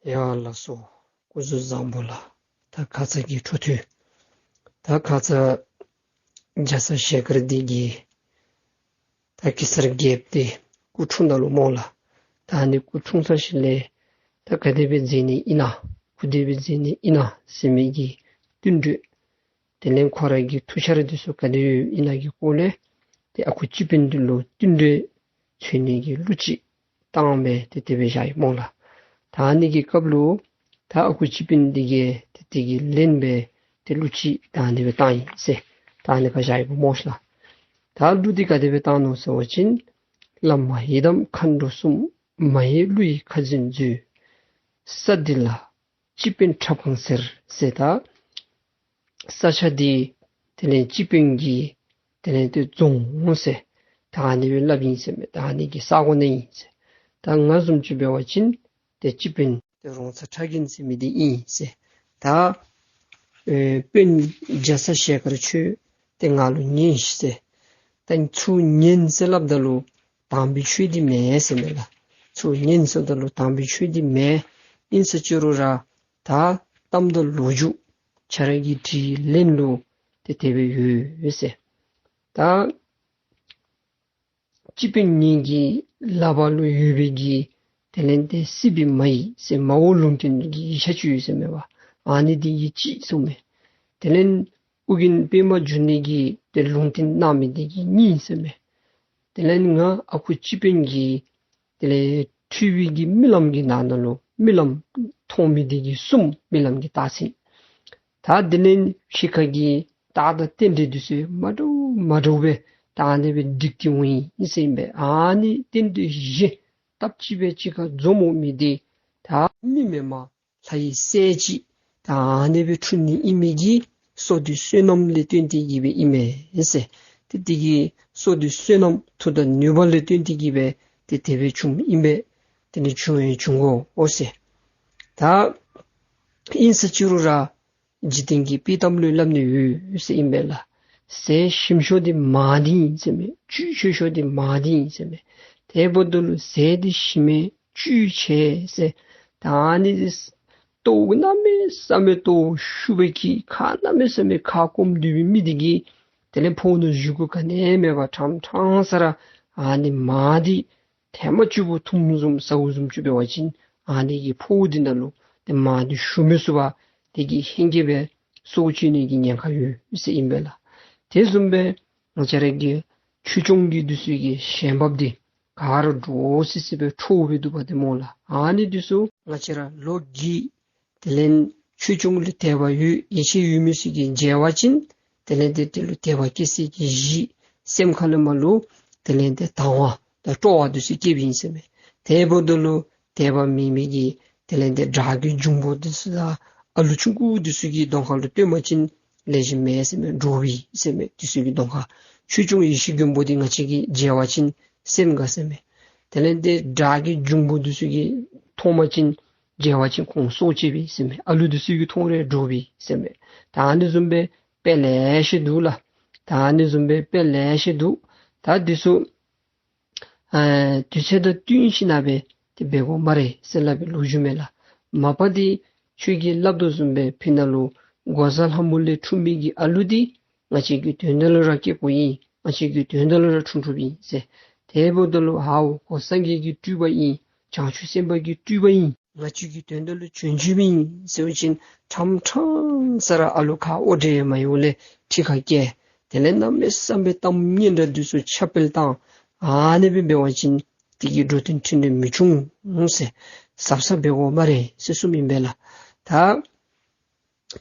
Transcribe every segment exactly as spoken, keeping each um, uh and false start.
ཡ་ལགས་སོ། སྐུ་གཟུགས་བཟང་པོ་ལགས། ད་ཁ་ཙ་གི་འཕྲོ་མཐུད། ད་ཁ་ཙ་རྒྱ་ཚ་ཞལ་དཀར་འདི་གིས་ད་གེ་སར་རྒྱལཔོ་འདི་སྐུ་འཁྲུངས་ད་ལུ་སྨོ་ལགས། ད་ཨ་ནི་སྐུ་འཁྲུངས་ཚར་ཞིནམ་ལས་ད་ག་དེ་སྦེ་མཛད་ནི་ཨིན་ན་སྐུ་དེ་སྦེ་མཛད་ནི་ཨིན་ན་ཟེར་མི་གི་བསྟུན་གྲོས། དེ་ལས་ཁོ་ར་གི་ཐུགས་འཆར་འདི་ཚུ་ག་དེ་ཡོདཔ་ཨིན་ན་གི་སྐོར་ལས་ཏེ་ཨ་ཁུ་སྤྱི་དཔོན་འདི་ལུ་བསྟུན་གྲོས་འཚོལ་ནི་གི་གླུ་ཅིག་བཏང་སྦེ་ཏེ་དེ་སྦེ་བཞག་ཡི་སྨོ་ལགས། ད་ཨ་ནི་གི་སྐབས་ལུ་ད་ཨ་ཁུ་སྤྱི་དཔོན་འདི་གིས་ཏེ་དེ་གི་ལན་སྦེ་ཏེ་གླུ་ཅིག་ད་ཨ་ནི་སྦེ་བཏང་ཡི་ཟེར། ད་ཨ་ནི་སྦེ་བཞག་ཡི་སྨོ་ལགས། ད་གླུ་འདི་ག་དེ་སྦེ་བཏང་ནུག་ཟེར་བ་ཅིན། བླ་མ་ཡི་དམ་མཁའ་འགྲོ་གསུམ། མ་ཡི་ཀླུ་ཡི་ཁ་འཛིན་མཛོད། ས་འདི་ལ་སྤྱི་དཔོན་ཁྲབ་གང་ཟེར་ཟེར། ད་ས་ཆ་འདི་དེ་ལས་སྤྱི་དཔོན་གྱི་དེ་ལས་ཏེ་རྫོང་ཟེར་ད་ཨ་ནི་སྦེ་སླབ་ཨིན་ཟེར་མས། ད་ཨ་ནི་གི་ས་གོ་ནང་ཨིན་ཟེར། ད་ང་བཟུམ་ཅིག་འབད་བ་ཅིན་ཏེ་སྤྱི་དཔོན་ཏེ་རོང་ཚ་ཁྲ་རྒན་ཟེར་མི་འདི་ཨིན་ཟེར། ད་ཨེ་དཔོན་རྒྱ་ཚ་ཞལ་དཀར་ཁྱོད་ཏེ་ང་ལུ་ཉན་ཤིག་ཟེར། ད་ཚུར་ཉན་ཟེར་སླབ་ད་ལུ་དམ་པའི་ཆོས་འདི་མེན་ཟེར་མས་ལགས། ཚུར་ཉན་ཟེར་ད་ལུ་དམ་པའི་ཆོས་འདི་མེན། ཨིན་ཟེར་ཅི་རུང་ར་ད་གཏམ་དང་ལོ་རྒྱུས་ཁྱོད་ར་གིས་དྲིས་ལན་ལུ་ཏེ་དེ་སྦེ་ཡོད་ཟེར། ད་སྤྱི་དཔོན་ངེ་གི་ལག་པ་ལུ་ཡོད་པའི་གི་དེ་ལས་ཏེ་སྲིད་པའི་མ་ཡིག་ཟེར་མ་འོངས་ལུང་བསྟན་གྱི་ཡིག་ཆ་ཅིག་ཡོད་ཟེར་མས་པ། ཨ་ནི་འདི་གིས་གཅིག་གསུངས་མས། དེ་ལས་ཨོ་རྒྱན་པདྨ་འབྱུང་གནས་ཀྱིས་ཏེ་ལུང་བསྟན་གནང་མི་འདི་གིས་གཉིས་ཟེར་མས། དེ་ལས་ང་ཨ་ཁུ་སྤྱི་དཔོན་གྱིས་དེ་ལས་ཐུབ་པའི་གི་རྨི་ལམ་གྱི་ནང་ན་ལུ་རྨི་ལམ་མཐོང་མི་འདི་གིས་གསུམ། རྨི་ལམ་གྱི་རྟགས་མཚན། ད་དེ་ལས་ཕྱི་ཁ་གི་རྟགས་དང་རྟེན་འབྲེལ་འདི་ཚུ་མ་འདྲཝ་མ་འདྲཝ་སྦེ་ད་ཨ་ནི་སྦེ་འགྲིག་སྟེ་འོང་ཡི་ཟེར་ཨིན་པས། ཨ་ནི་རྟེན་འབྲེལ་བཞི་སྟབས་གཅིག་སྦེ་གཅིག་ཁར་འཛོམས་འོང་མི་འདི་ད་མི་མེན་པར་ལྷ་ཡི་སྲས་ཅིག་ད་ཨ་ནི་སྦེ་འཁྲུངས་ནི་ཨིན་མི་གི་བསོད་བདེ་བསོད་ནམས་ལས་བརྟེན་ཏེ་གི་སྦེ་ཨིན་མས་ཟེར། ཏེ་དེ་གི་བསོད་བདེ་བསོད་ནམས་མཐུ་དང་ནུས་པ་ལས་བརྟེན་ཏེ་གི་སྦེ་ཏེ་དེ་སྦེ་བྱུངམ་ཨིན་པས། དེ་ནི་བྱུང་ཡང་བྱུང་དགོ་འོང་ཟེར། ད་ཨིན་ཟེར་ཅི་རུང་ར་འཇིག་རྟེན་གྱི་དཔྱེ་གཏམ་ལུ་སླབ་ནི་ཡོད་ཟེར་ཨིན་པས་ལགས། ཟས་ཞིམ་ཤོས་འདི་མར་འདི་ཨིན་ཟེར་མས། བཅུད་ཆེ་ཤོས་འདི་མར་འདི་ཨིན་ཟེར་མས། དེ་འབདཝ་ད་ལུ་ཟས་འདི་ཞིམ་མས་བཅུད་ཆེ་ཟེར། ད་ཨ་ནི་འདི་ལྟོཝ་གནམ་མེད་ས་མེད་ལྟོཝ་ཤུགས་སྦེ་གིས་ཁ་གནམ་མེད་ས་མེད་ཁ་སྐོམ་སྡོད་པའི་མི་འདི་གིས་དེ་ལས་ཕོཝ་ནང་བཞུར་དགོཔ་ག་ནི་མེད་པར་ཕྲང་ཕྲང་ས་ར་ཨ་ནི་མར་འདི་ཐེངས་མ་གཅིག་པོ་འཐུངམ་བཟུམ་ཟཝ་བཟུམ་ཅིག་འབད་བ་ཅིན་ཨ་ནི་གི་ཕོཝ་འདི་ནང་ལུ་ཏེ་མར་འདི་ཞུ་མི་ཚུགས་པར་དེ་གིས་ཧེང་སྐལ་སྦེ་སྲོག་བཅད་ནི་གི་ཉེན་ཁ་ཡོད་ཟེར་ཨིན་པས་ལགས། དེ་བཟུམ་སྦེ་ང་བཅས་ར་གི་ཆོས་སྐྱོང་གི་འདི་ཚུ་གི་ཞལ་འབག་འདི་ག་ར་འདྲོག་སི་སི་སྦེ་འཕྲོ་སྦེ་འདུག་པ་ཏེ་སྨོ་ལགས། ཨ་ནི་འདི་ཚུ་ང་བཅས་ར་ལོ་རྒས་དེ་ལས་ཆོས་སྐྱོང་ལུ་དད་པ་ཡོད་ཡིད་ཆེས་ཡོད་མི་ཚུ་གིས་མཇལ་བ་ཅིན་དེ་ལས་ཏེ་དེ་ལུ་དད་པ་སྐྱེ་སའི་གི་གཞི་སེམས་ཁ་ལས་མར་ལུ་དེ་ལས་ཏེ་དང་བ་དང་སྤྲོ་བ་འདི་ཚུ་སྐྱེཝ་ཨིན་ཟེར་མས། དེ་འབདཝ་ད་ལུ་དད་པ་མེད་མི་གིས་དེ་ལས་ཏེ་དགྲ་གི་འབྱུང་པོ་འདི་ཚུ་དང་ཨ་ལུ་ཆུང་ཀུ་འདི་ཚུ་གི་གདོང་ཁ་ལུ་སྟོན་པ་ཅིན་ལེགས་ཤོམ་མེད་ཟེར་མས། འདྲོག་པས་ཟེར་མས། འདི་ཚུ་གི་གདོང་ཁར་ཆོས་སྐྱོང་ཡེ་ཤེས་མགོན་པོ་འདི་ང་བཅས་ཀྱིས་མཇལ་བ་ཅིན་སེམས་དགའ་ཟེར་མས། དེ་ལས་ཏེ་དགྲ་གི་འབྱུང་པོ་འདི་ཚུ་གིས་མཐོང་པ་ཅིན་མཇལ་བ་ཅིན་ཁོང་སྲོག་བཅད་པས་ཟེར་མས། ཨ་ལུ་འདི་ཚུ་གིས་མཐོང་རུང་འདྲོག་པས་ཟེར་མས། ད་ཨ་ནི་བཟུམ་སྦེ་དཔེ་ལེ་ཤ་འདུག་ལགས། ད་ཨ་ནི་བཟུམ་སྦེ་དཔེ་ལེ་ཤ་འདུག། ད་འདི་ཚུ་ཨ་དུས་ཚོད་དང་བསྟུན་ཞིནམ་སྦེ་ཏེ་འབད་དགོ་སྨ་རེ་ཟེར་སླབ་པའི་ལོ་རྒྱུས་མས་ལགས། མ་པ་འདི་ཁྱོད་ཀྱིས་སླབ་དོ་བཟུམ་སྦེ་ཕི་ནང་ལུ་འགོག་བཟའ་ལྷ་མོ་ལས་འཁྲུངས་མི་གི་ཨ་ལུ་འདི་ང་བཅས་ཀྱི་དོན་དག་ལུ་ར་སྐྱེ་དགོཔ་ཨིན། ང་བཅས་ཀྱི་དོན་དག་ལུ་ར་འཁྲུངས་འཁྲུངསམ་ཨིན་ཟེར། དེ་འབདཝ་ད་ལུ་ཧའོ་ཁོ་སངས་རྒྱས་ཀྱི་སྤྲུལ་པ་ཨིན། བྱང་ཆུབ་སེམས་དཔའ་གི་སྤྲུལ་པ་ཨིན། ང་བཅས་ཀྱི་དོན་དག་ལུ་བྱོན་བྱོནམ་ཨིན་ཟེར་བ་ཅིན་ཕྲང་ཕྲང་ས་ར་ཨ་ལུ་ཁ་འོ་དྲེ་མ་ཡོང་ལས་ཁྲི་ཁར་བཀལ། དེ་ལས་གནམ་མེད་ས་མེད་གཏམ་སྙན་གྲགས་འདི་ཚུ་ཁྱབ་སྤེལ་བཏང་། ཨ་ནི་སྦེ་འབད་བ་ཅིན་དེ་གིས་འགྲོ་དོན་ཕྲིན་ལས་མི་འབྱུང་ཟེར། གཟབ་གཟབ་འབད་དགོ་སྨ་རེ་ཟེར་གསུངམ་ཨིན་པས་ལགས། ད་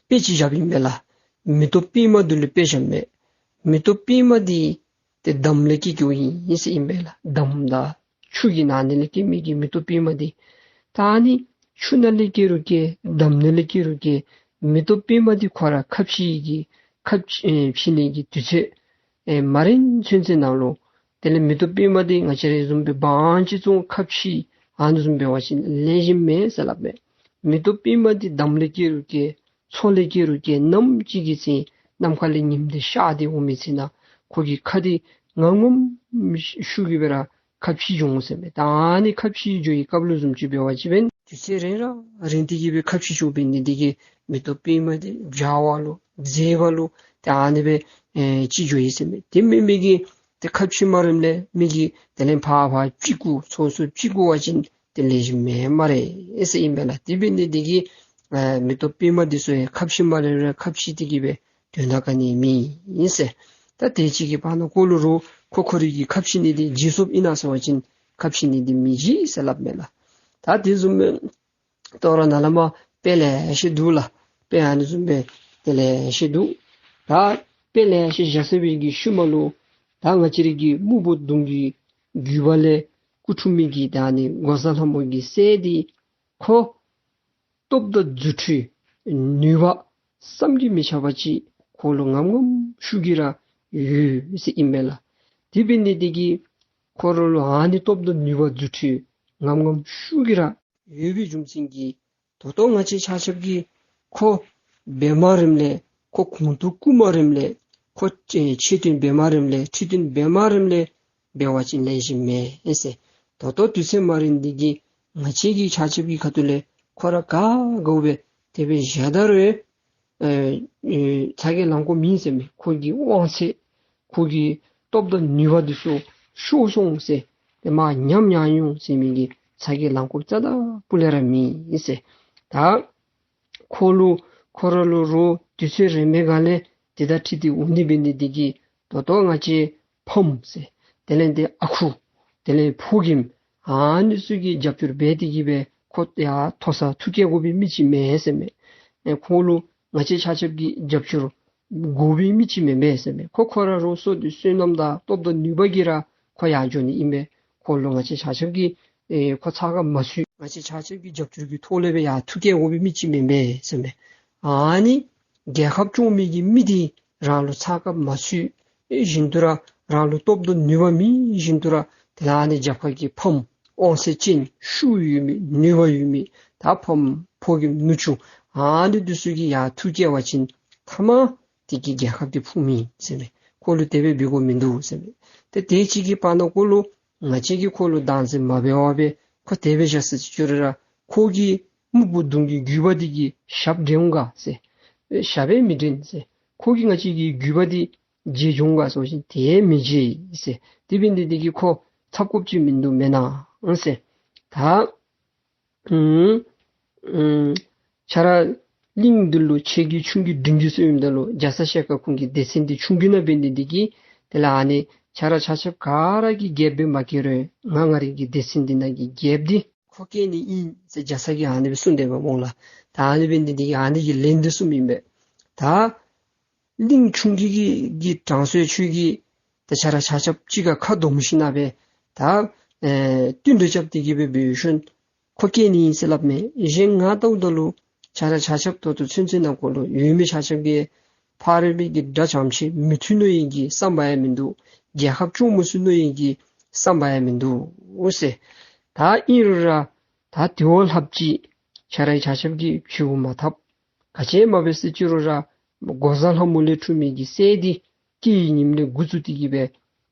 དཔེ་ཅིག་བཞགཔ་ཨིན་པས་ལགས། མེ་ཏོག་པདྨ་འདི་ལུ་དཔེ་བཞགཔ་མས། མེ་ཏོག་པདྨ་འདི་ཏེ་འདམ་ལས་སྐྱེ་སྐྱེཝ་ཨིན་ཟེར་ཨིན་པས་ལགས། འདམ་དང་ཆུ་གི་ནང་ན་ལས་སྐྱེ་མི་གི་མེ་ཏོག་པདྨ་འདི། ད་ཨ་ནི་ཆུ་ནང་ལས་སྐྱེ་རུང་སྐྱེ་འདམ་ནང་ལས་སྐྱེ་རུང་སྐྱེ་མེ་ཏོག་པདྨ་འདི་ཁོ་ར་ཁ་ཕྱེ་གི་ཁ་ཕྱེ་ཨེ་ཕྱེ་ནི་གི་དུས་ཚོད་ཨེ་མ་རན་ཚུན་ཚོད་ནང་ལུ་དེ་ལས་མེ་ཏོག་པདྨ་འདི་ང་བཅས་ར་བཟུམ་སྦེ་བང་ཅིག་བཙུགས་ཁ་ཕྱེ་ཨ་ནི་བཟུམ་འབད་བ་ཅིན་ལེགས་ཤོམ་མེན་ཟེར་སླབ་མས། མེ་ཏོག་པདྨ་འདི་འདམ་ལས་སྐྱེ་རུང་སྐྱེ་མཚོ་ལས་སྐྱེ་རུང་སྐྱེ་ནམ་ཅིག་གི་ཚེ་ནམ་མཁའ་ལས་ཉིམ་འདི་ཤར་ཏེ་འོང་མི་ཚེ་ན་ཁོ་གི་ཁ་འདི་ངམ་ངམ་ཤུགས་ཀྱིས་སྦེ་ར་ ཁ་ཕྱེ་འགྱོ་འོང་ཟེར་མས། ད་ཨ་ནི་ཁ་ཕྱེ་འགྱོ་བའི་སྐབས་ལུ་བཟུམ་ཅིག་འབད་བ་ཅིན་དུས་ཚོད་རིང་ར་རིང་སྟེ་གི་སྦེ་ཁ་ཕྱེ་འགྱོ་འབད་ནི་དེ་གིས་མེ་ཏོག་པདྨ་དེ་འཇའ་བ་ལུ་མཛེས་པ་ལུ་ད་ཨ་ནི་སྦེ་ཨེ་ཕྱེ་འགྱོ་ཡི་ཟེར་མས། དེ་མེན་མི་གིས་ཏེ་ཁ་ཕྱེ་མ་རནམ་ལས་མི་གིས་དེ་ལས་ཕར་ཕར་ཕྱེ་བཀོ་ཚུར་ཚུར་ཕྱེ་བཀོ་བ་ཅིན་ཏེ་ལེགས་ཤོམ་མེད་སྨ་རེ་ཟེར་ཨིན་པས་ལགས། དེ་འབད་ནི་དེ་གིས་ཨེ་མེ་ཏོག་པདྨ་འདི་ཚུ་ཡང་ཁ་ཕྱེ་མ་རནམ་ལས་ཁ་ཕྱེ་སྟེ་གི་སྦེ་དོན་དག་ག་ནི་མེད་ཟེར། ད་དེ་ཅིག་གི་བར་ན་ཁོ་ལུ་རོགས་ཁོ་ཁོ་རའི་གི་ཁ་ཕྱེ་ནི་དེ་བརྗེད་སོཔ་ཨིན་ན་ཟེར་བ་ཅིན་ཁ་ཕྱེ་ནི་དེ་མི་བརྗེད་ཟེར་སླབ་མས་ལགས། ད་དེ་བཟུམ་སྦེ་ད་རུང་ནཱ་ལས་མར་དཔེ་ལེ་ཤ་འདུག་ལགས། དཔེ་ཨ་ནི་བཟུམ་སྦེ་དེ་ལེ་ཤ་འདུག། ད་དཔེ་ལེ་ཤ་བཞག་ཚར་བའི་གི་ཤུལ་མ་ལུ་ད་ང་བཅས་རའི་གི་སྨུག་པོ་གདོང་གི་རྒྱུད་པ་ལས་སྐུ་འཁྲུངས་མི་གི་ད་ཨ་ནི་འགོག་བཟའ་ལྷ་མོ་གི་སྲས་འདི་ཁོ་སྟོབས་དང་རྫུ་འཕྲུལ་ནུས་པ་བསམ་གྱིས་མི་ཁྱབ་པ་ཅིག་ཁོ་ལུ་ངམ་ངམ་ཤུགས་ཀྱིས་ར་ཡོད་ཟེར་ཨིན་པས་ལགས། དེ་འབད་ནི་དེ་གིས་ཁོ་ར་ལུ་ཨ་ནི་སྟོབས་དང་ནུས་པ་རྫུ་འཕྲུལ་ངམ་ངམ་ཤུགས་ཀྱིས་ར་ཡོད་པའི་རྒྱུ་མཚན་གྱིས་ད་ལྟོ་ང་བཅས་ཆ་ཁྱབ་ཀྱིས་ཁོ་འབད་མ་རནམ་ལས་ཁོ་གོང་དུ་བཀུར་མ་རནམ་ལས་ཁོ་ཆེ་ཆེ་འདོན་འབད་མ་རནམ་ལས་ཁྲི་འདོན་འབད་མ་རནམ་ལས་འབད་བ་ཅིན་ལེགས་ཤོམ་མེད་ཟེར། ད་ལྟོ་དུས་ཚོད་མ་རན་འདི་གིས་ང་བཅས་ཀྱི་ཆ་ཁྱབ་ཀྱི་ཁ་ཐུག་ལས་ཁོ་ར་ག་དགའཝ་སྦེ་དེ་སྦེ་བཞག་ད་རུང་ཨེ་ཨེ་ཚ་གྱང་ལང་དགོཔ་མེད་ཟེར་མས། ཁོ་གི་དབང་ཚད་ཁོ་གི་སྟོབས་དང་ནུས་པ་འདི་ཚུ་ཤོར་སོང་ཟེར་ཏེ་མར་ཉམས་ཉམས་འོང་ཟེར་མི་གི་ཚ་གྱང་ལང་དགོཔ་རྩ་དང་སྤུ་ལས་ར་མེད་ཟེར། ད་ཁོ་ལུ་ཁོ་ར་ལུ་རོགས་དུས་ཚོད་རན་པའི་སྒང་ལས་དེ་དང་འཁྲིལ་ཏེ་འོང་ནི་འབད་ནི་དེ་གིས་ད་ལྟོ་ང་བཅས་ཕམ་ཟེར་དེ་ལས་ཏེ་ཨ་ཁུ་དེ་ལས་ཕོ་རྒནམ་ཨ་ནི་ཚུ་གིས་རྒྱབ་སྐྱོར་འབད་དེ་གི་སྦེ་ཁོ་ཡར་མཐོ་སར་ཐུགས་བསྐྱེད་དགོ་པའི་མི་ཅིག་མེན་ཟེར་མས། ཨེ་ཁོ་ལུ་ང་བཅས་ཆ་ཁྱབ་ཀྱི་རྒྱབ་སྐྱོར་དགོ་པའི་མི་ཅིག་མེན་པས་ཟེར་མས། ཁོ་ཁོ་ར་རོགས་བསོད་བདེ་བསོད་ནམས་དང་སྟོབས་དང་ནུས་པ་གིས་ར་ཁོ་ཡར་འགྱོ་ནི་ཨིན་པས། ཁོ་ལུ་ང་བཅས་ཆ་ཁྱབ་ཀྱིས་ཨེ་ཁོ་ཚགས་ཁར་མ་ཚུད། ང་བཅས་ཆ་ཁྱབ་ཀྱི་རྒྱབ་སྐྱོར་གྱི་ཐོག་ལས་སྦེ་ཡར་ཐུགས་བསྐྱེད་དགོ་པའི་མི་ཅིག་མེན་པས་ཟེར་མས། ཨ་ནི་རྒྱལ་ཁབ་སྐྱོང་མི་གི་མི་འདི་རང་ལུ་ཚགས་ཁར་མ་ཚུད་ཨེ་བཞིན་དུ་ར་རང་ལུ་སྟོབས་དང་ནུས་པ་མེད་བཞིན་དུ་ར་དེ་ལས་ཨ་ནི་རྒྱབ་ཁ་གི་ཕམ་དབང་ཚད་ཅན་ཤུགས་ཡོད་མི་ནུས་པ་ཡོད་མི་ད་ཕམ་ཕོ་རྒནམ་ནུ་གཅུང་ཨ་ནི་འདི་ཚུ་གིས་ཡར་ཐུགས་བསྐྱེད་པ་ཅིན་ཐ་མ་དེ་གིས་རྒྱལ་ཁབ་འདི་ཕུང་མི་ཟེར་མས། ཁོ་ལུ་དེ་སྦེ་འབད་དགོཔ་མིན་འདུག་ཟེར་མས། ཏེ་དེ་ཅིག་གི་བར་ན་ཁོ་ལུ་ང་བཅས་ཀྱིས་ཁོ་ལུ་བདག་འཛིན་མ་འབད་བར་སྦེ་ཁོ་དེ་སྦེ་བཞག་ས་ཅིག་ཅོ་རུང་ར་ཁོ་གི་སྨུག་པོ་གདོང་གི་རྒྱུད་པ་འདི་གིས་ཞབས་འདྲེན་འོང་ག་ཟེར། ཨེ་ཞབས་སྦེ་མི་འདྲེན་ཟེར། ཁོ་གིས་ང་བཅས་ཀྱི་རྒྱུད་པ་འདི་བརྗེད་འགྱོ་འོང་ག་ཟེར་བ་ཅིན་དེ་མི་བརྗེད་ཟེར། དེ་འབད་ནི་དེ་གིས་ཁོ་འཚབ་དགོཔ་ཅིག་མིན་འདུག་མེན་ན་ཟེར། ད་ཨུམ་ཨུམ་ཁྱེད་ར་གླིང་འདི་ལུ་ཆེ་གི་ཆུང་གི་འབྲིང་གི་ཚུ་ཨིནམ་ད་ལུ་རྒྱ་ཚ་ཞལ་དཀར་ཁོང་གི་སྡེ་ཚན་འདི་ཆུང་ཀུ་ནང་འབད་ནི་དེ་གིས་དེ་ལས་ཨ་ནི་ཁྱེད་ར་ཆ་ཁྱབ་ག་ར་གིས་རྒྱལཔོ་སྦེ་མ་བཀལ་རུང་ང་ང་རའི་གི་སྡེ་ཚན་འདི་ནང་གི་རྒྱལཔོ་འདི་ཁོ་བཀལ་ནི་ཨིན་ཟེར་རྒྱ་ཚ་གིས་ཨ་ནི་སྦེ་གསུངས་དེས་པ་སྨོ་ལགས། ད་ཨ་ནི་འབད་ནི་དེ་གིས་ཨ་ནི་གི་ལན་འདི་གསུངམ་ཨིན་པས། ད་གླིང་ཆུང་ཀུ་གི་གི་དྲང་སྲོང་ཁྱོད་ཀྱིས་ད་ཁྱེད་ར་ཆ་ཁྱབ་གཅིག་ཁར་ཁ་བསྡོམས་ཞིནམ་ལས་ད་ཨེ་བསྟུན་གྲོས་རྐྱབ་སྟེ་གི་སྦེ་འབད་ཞིནམ་ཁོ་བཀལ་ནི་ཨིན་ཟེར་སླབ་མས། གཞན་ང་ལྟཝ་ད་ལུ་ཁྱེད་ར་ཆ་ཁྱབ་ད་ལྟོ་ཚུན་ཚོད་ནང་འཁོད་ལུ་ཡོད་མི་ཆ་ཁྱབ་ཀྱིས་ཕ་རོལ་པོའི་གི་དགྲ་ཙམ་ཅིག་མི་མཐུན་མནོ་ནི་གི་བསམ་པ་ཡང་མིན་འདུག། རྒྱལ་ཁབ་སྐྱོང་མི་ཚུགས་མནོ་ནི་གི་བསམ་པ་ཡང་མིན་འདུག་ཟེར། ད་ཨིན་རུང་ར་ད་དེ་བ་ལྷགཔ་ཅིག་ཁྱེད་ར་ཆ་ཁྱབ་ཀྱིས་ཕྱིར་མ་ཐལ། ག་ཅི་མ་འབད་ཟེར་ཅི་རུང་ར་འགོག་བཟའ་ལྷ་མོ་ལས་འཁྲུངས་མི་གི་སྲས་འདི་སྐྱེས་ཡི་ཉིནམ་ལས་འགོ་བཙུགས་ཏེ་གི་སྦེ་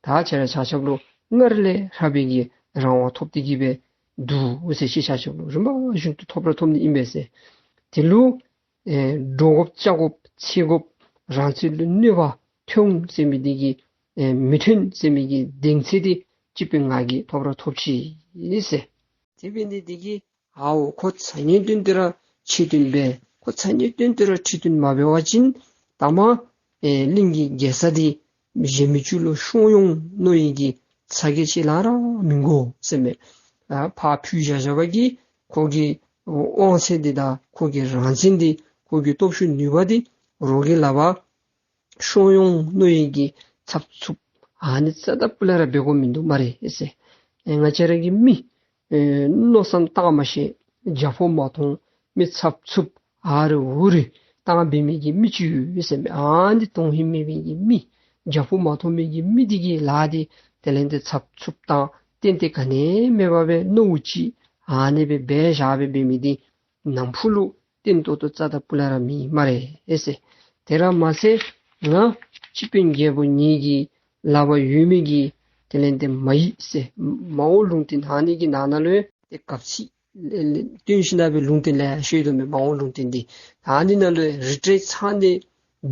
ད་ཁྱེད་ར་ཆ་ཁྱབ་ལུ་སྔར་ལས་ལྷག་པའི་གི་རང་དབང་ཐོབ་སྟེ་གི་སྦེ་འདུག་ཟེར། ཁྱེད་ཆ་ཁྱབ་ལུ་རིམ་པ་བཞིན་དུ་ཐོབ་ར་ཐོབ་ནི་ཨིན་པས་ཟེར། དེ་ལུ་ཨེ་འདྲོག་དགོཔ་སྐྲག་དགོཔ་འཚེར་དགོཔ་རང་ཚོད་ལུ་གནོད་པ་ཐོན་འོང་ཟེར་མི་འདི་གི་ཨེ་མི་ཐོན་ཟེར་མི་གི་གདེང་ཚོད་འདི་སྤྱི་དཔོན་ང་གིས་ཐོབ་ར་ཐོབ་ཅི་ཟེར། དེ་འབད་ནི་དེ་གིས་ཨའོ་ཁོ་ཚ་ཉེན་ཏོག་ཏོ་ར་ཆེ་འདོན་འབད། ཁོ་ཚ་ཉེན་ཏོག་ཏོ་ར་ཆེ་འདོན་མ་འབད་བ་ཅིན་ད་མ་ཨེ་གླིང་གི་རྒྱལ་ས་འདི་གཞན་མི་ཅིག་ལུ་ཤོར་འོང་མནོ་ནི་གི་ཚ་གྱང་ཅིག་ལང་ར་མི་དགོ་ཟེར་མས། ཨ་ཕར་ཕུད་བཞག་བཞག་པ་གིས་ཁོ་གི་དབང་ཚད་འདི་དང་ཁོ་གི་རང་བཙན་འདི་ཁོ་གི་སྟོབས་ཤུགས་ནུས་པ་འདི་རོགས་ཀྱི་ལག་པར་ཤོར་འོང་མནོ་ནི་གི་འཚབ་འཚུབ་ཨ་ནི་རྩ་དང་སྤུ་ལས་ར་འབད་དགོཔ་མིན་འདུག་སྨ་རེ་ཟེར། ཨེ་ང་བཅས་ར་གི་མི་ཨེ་མནོ་བསམ་བཏང་མ་ཤེས་རྒྱ་ཕོག་མ་མཐོང་མི་འཚབ་འཚུབ་ཨ་རི་འུ་རི་བཏང་འབད་མི་གི་མི་ཅིག་ཡོད་ཟེར་མས། ཨ་ནི་དོན་ཧིང་མེད་མི་གི་མི་རྒྱ་ཕོག་མ་མཐོང་མི་གི་མི་འདི་གི་ལཱ་འདི་དེ་ལས་ཏེ་འཚབ་འཚུབ་བཏང་ཏན་ཏན་ག་ནི་མེད་པར་སྦེ་མནོ་བ་ཅིག་ཨ་ནི་སྦེ་འབད་བཞག་སྦེ་འབད་མི་འདི་ནམ་ཕུགས་ལུ་བརྟན་ཏོག་ཏོ་རྩ་དང་སྤུ་ལས་ར་མེད་སྨ་རེ་ཟེར། དེ་ར་མ་ཚད་ང་སྤྱི་དཔོན་རྒྱལ་པོ་ངེ་གི་ལག་པར་ཡོད་མི་གི་ དེ་ལས་ཏེ་མ་ཡིག་ཟེར་མ་འོངས་ལུང་བསྟན་ཨ་ནི་གི་ནང་ན་ལུ་ཡང་ཏེ་གབ་ཚིག་ལེ་ལེ་སྟོན་ཞིནམ་ལས་ལུང་བསྟན་ལེ་ཤ་ཡོད་དོ་མས། མ་འོངས་ལུང་བསྟན་འདི་ཨ་ནི་ནང་ལུ་ཡང་རི་བྲག་ཚང་ནས་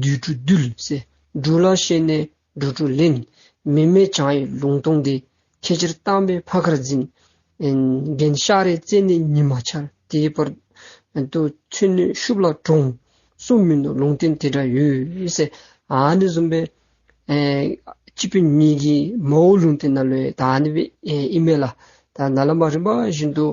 དུར་ཁྲོད་འདུལ་ཟེར། འབྲུག་ལ་ཞོན་ནས་འགྲོ་དྲུག་ལེན། མི་མེད་བྱང་ཡི་ལུང་སྟོང་འདི། ཁྱེད་ཅག་གཏམས་པས་ཕ་མཁར་འཛིན། ཨེ་རྒན་ཤ་རས་རྩེ་ནས་ཉི་མ་འཆར། དེའི་བར་དུ་མཚན་ནི་ཤུབས་ལ་གྲོང་། གསུང་མིན་ནོ་ལུང་བསྟན་དེ་འདྲ་ཡོད་ཟེར། ཨ་ནི་བཟུམ་སྦེ་ཨེ་སྤྱི་དཔོན་ངེ་གི་མ་འོངས་ལུང་བསྟན་ནང་ལུ་ཡང་ད་ཨ་ནི་སྦེ་ཨེ་ཨིན་མས་ལགས། ད་ནཱ་ལས་མར་རིམ་པ་བཞིན་དུ་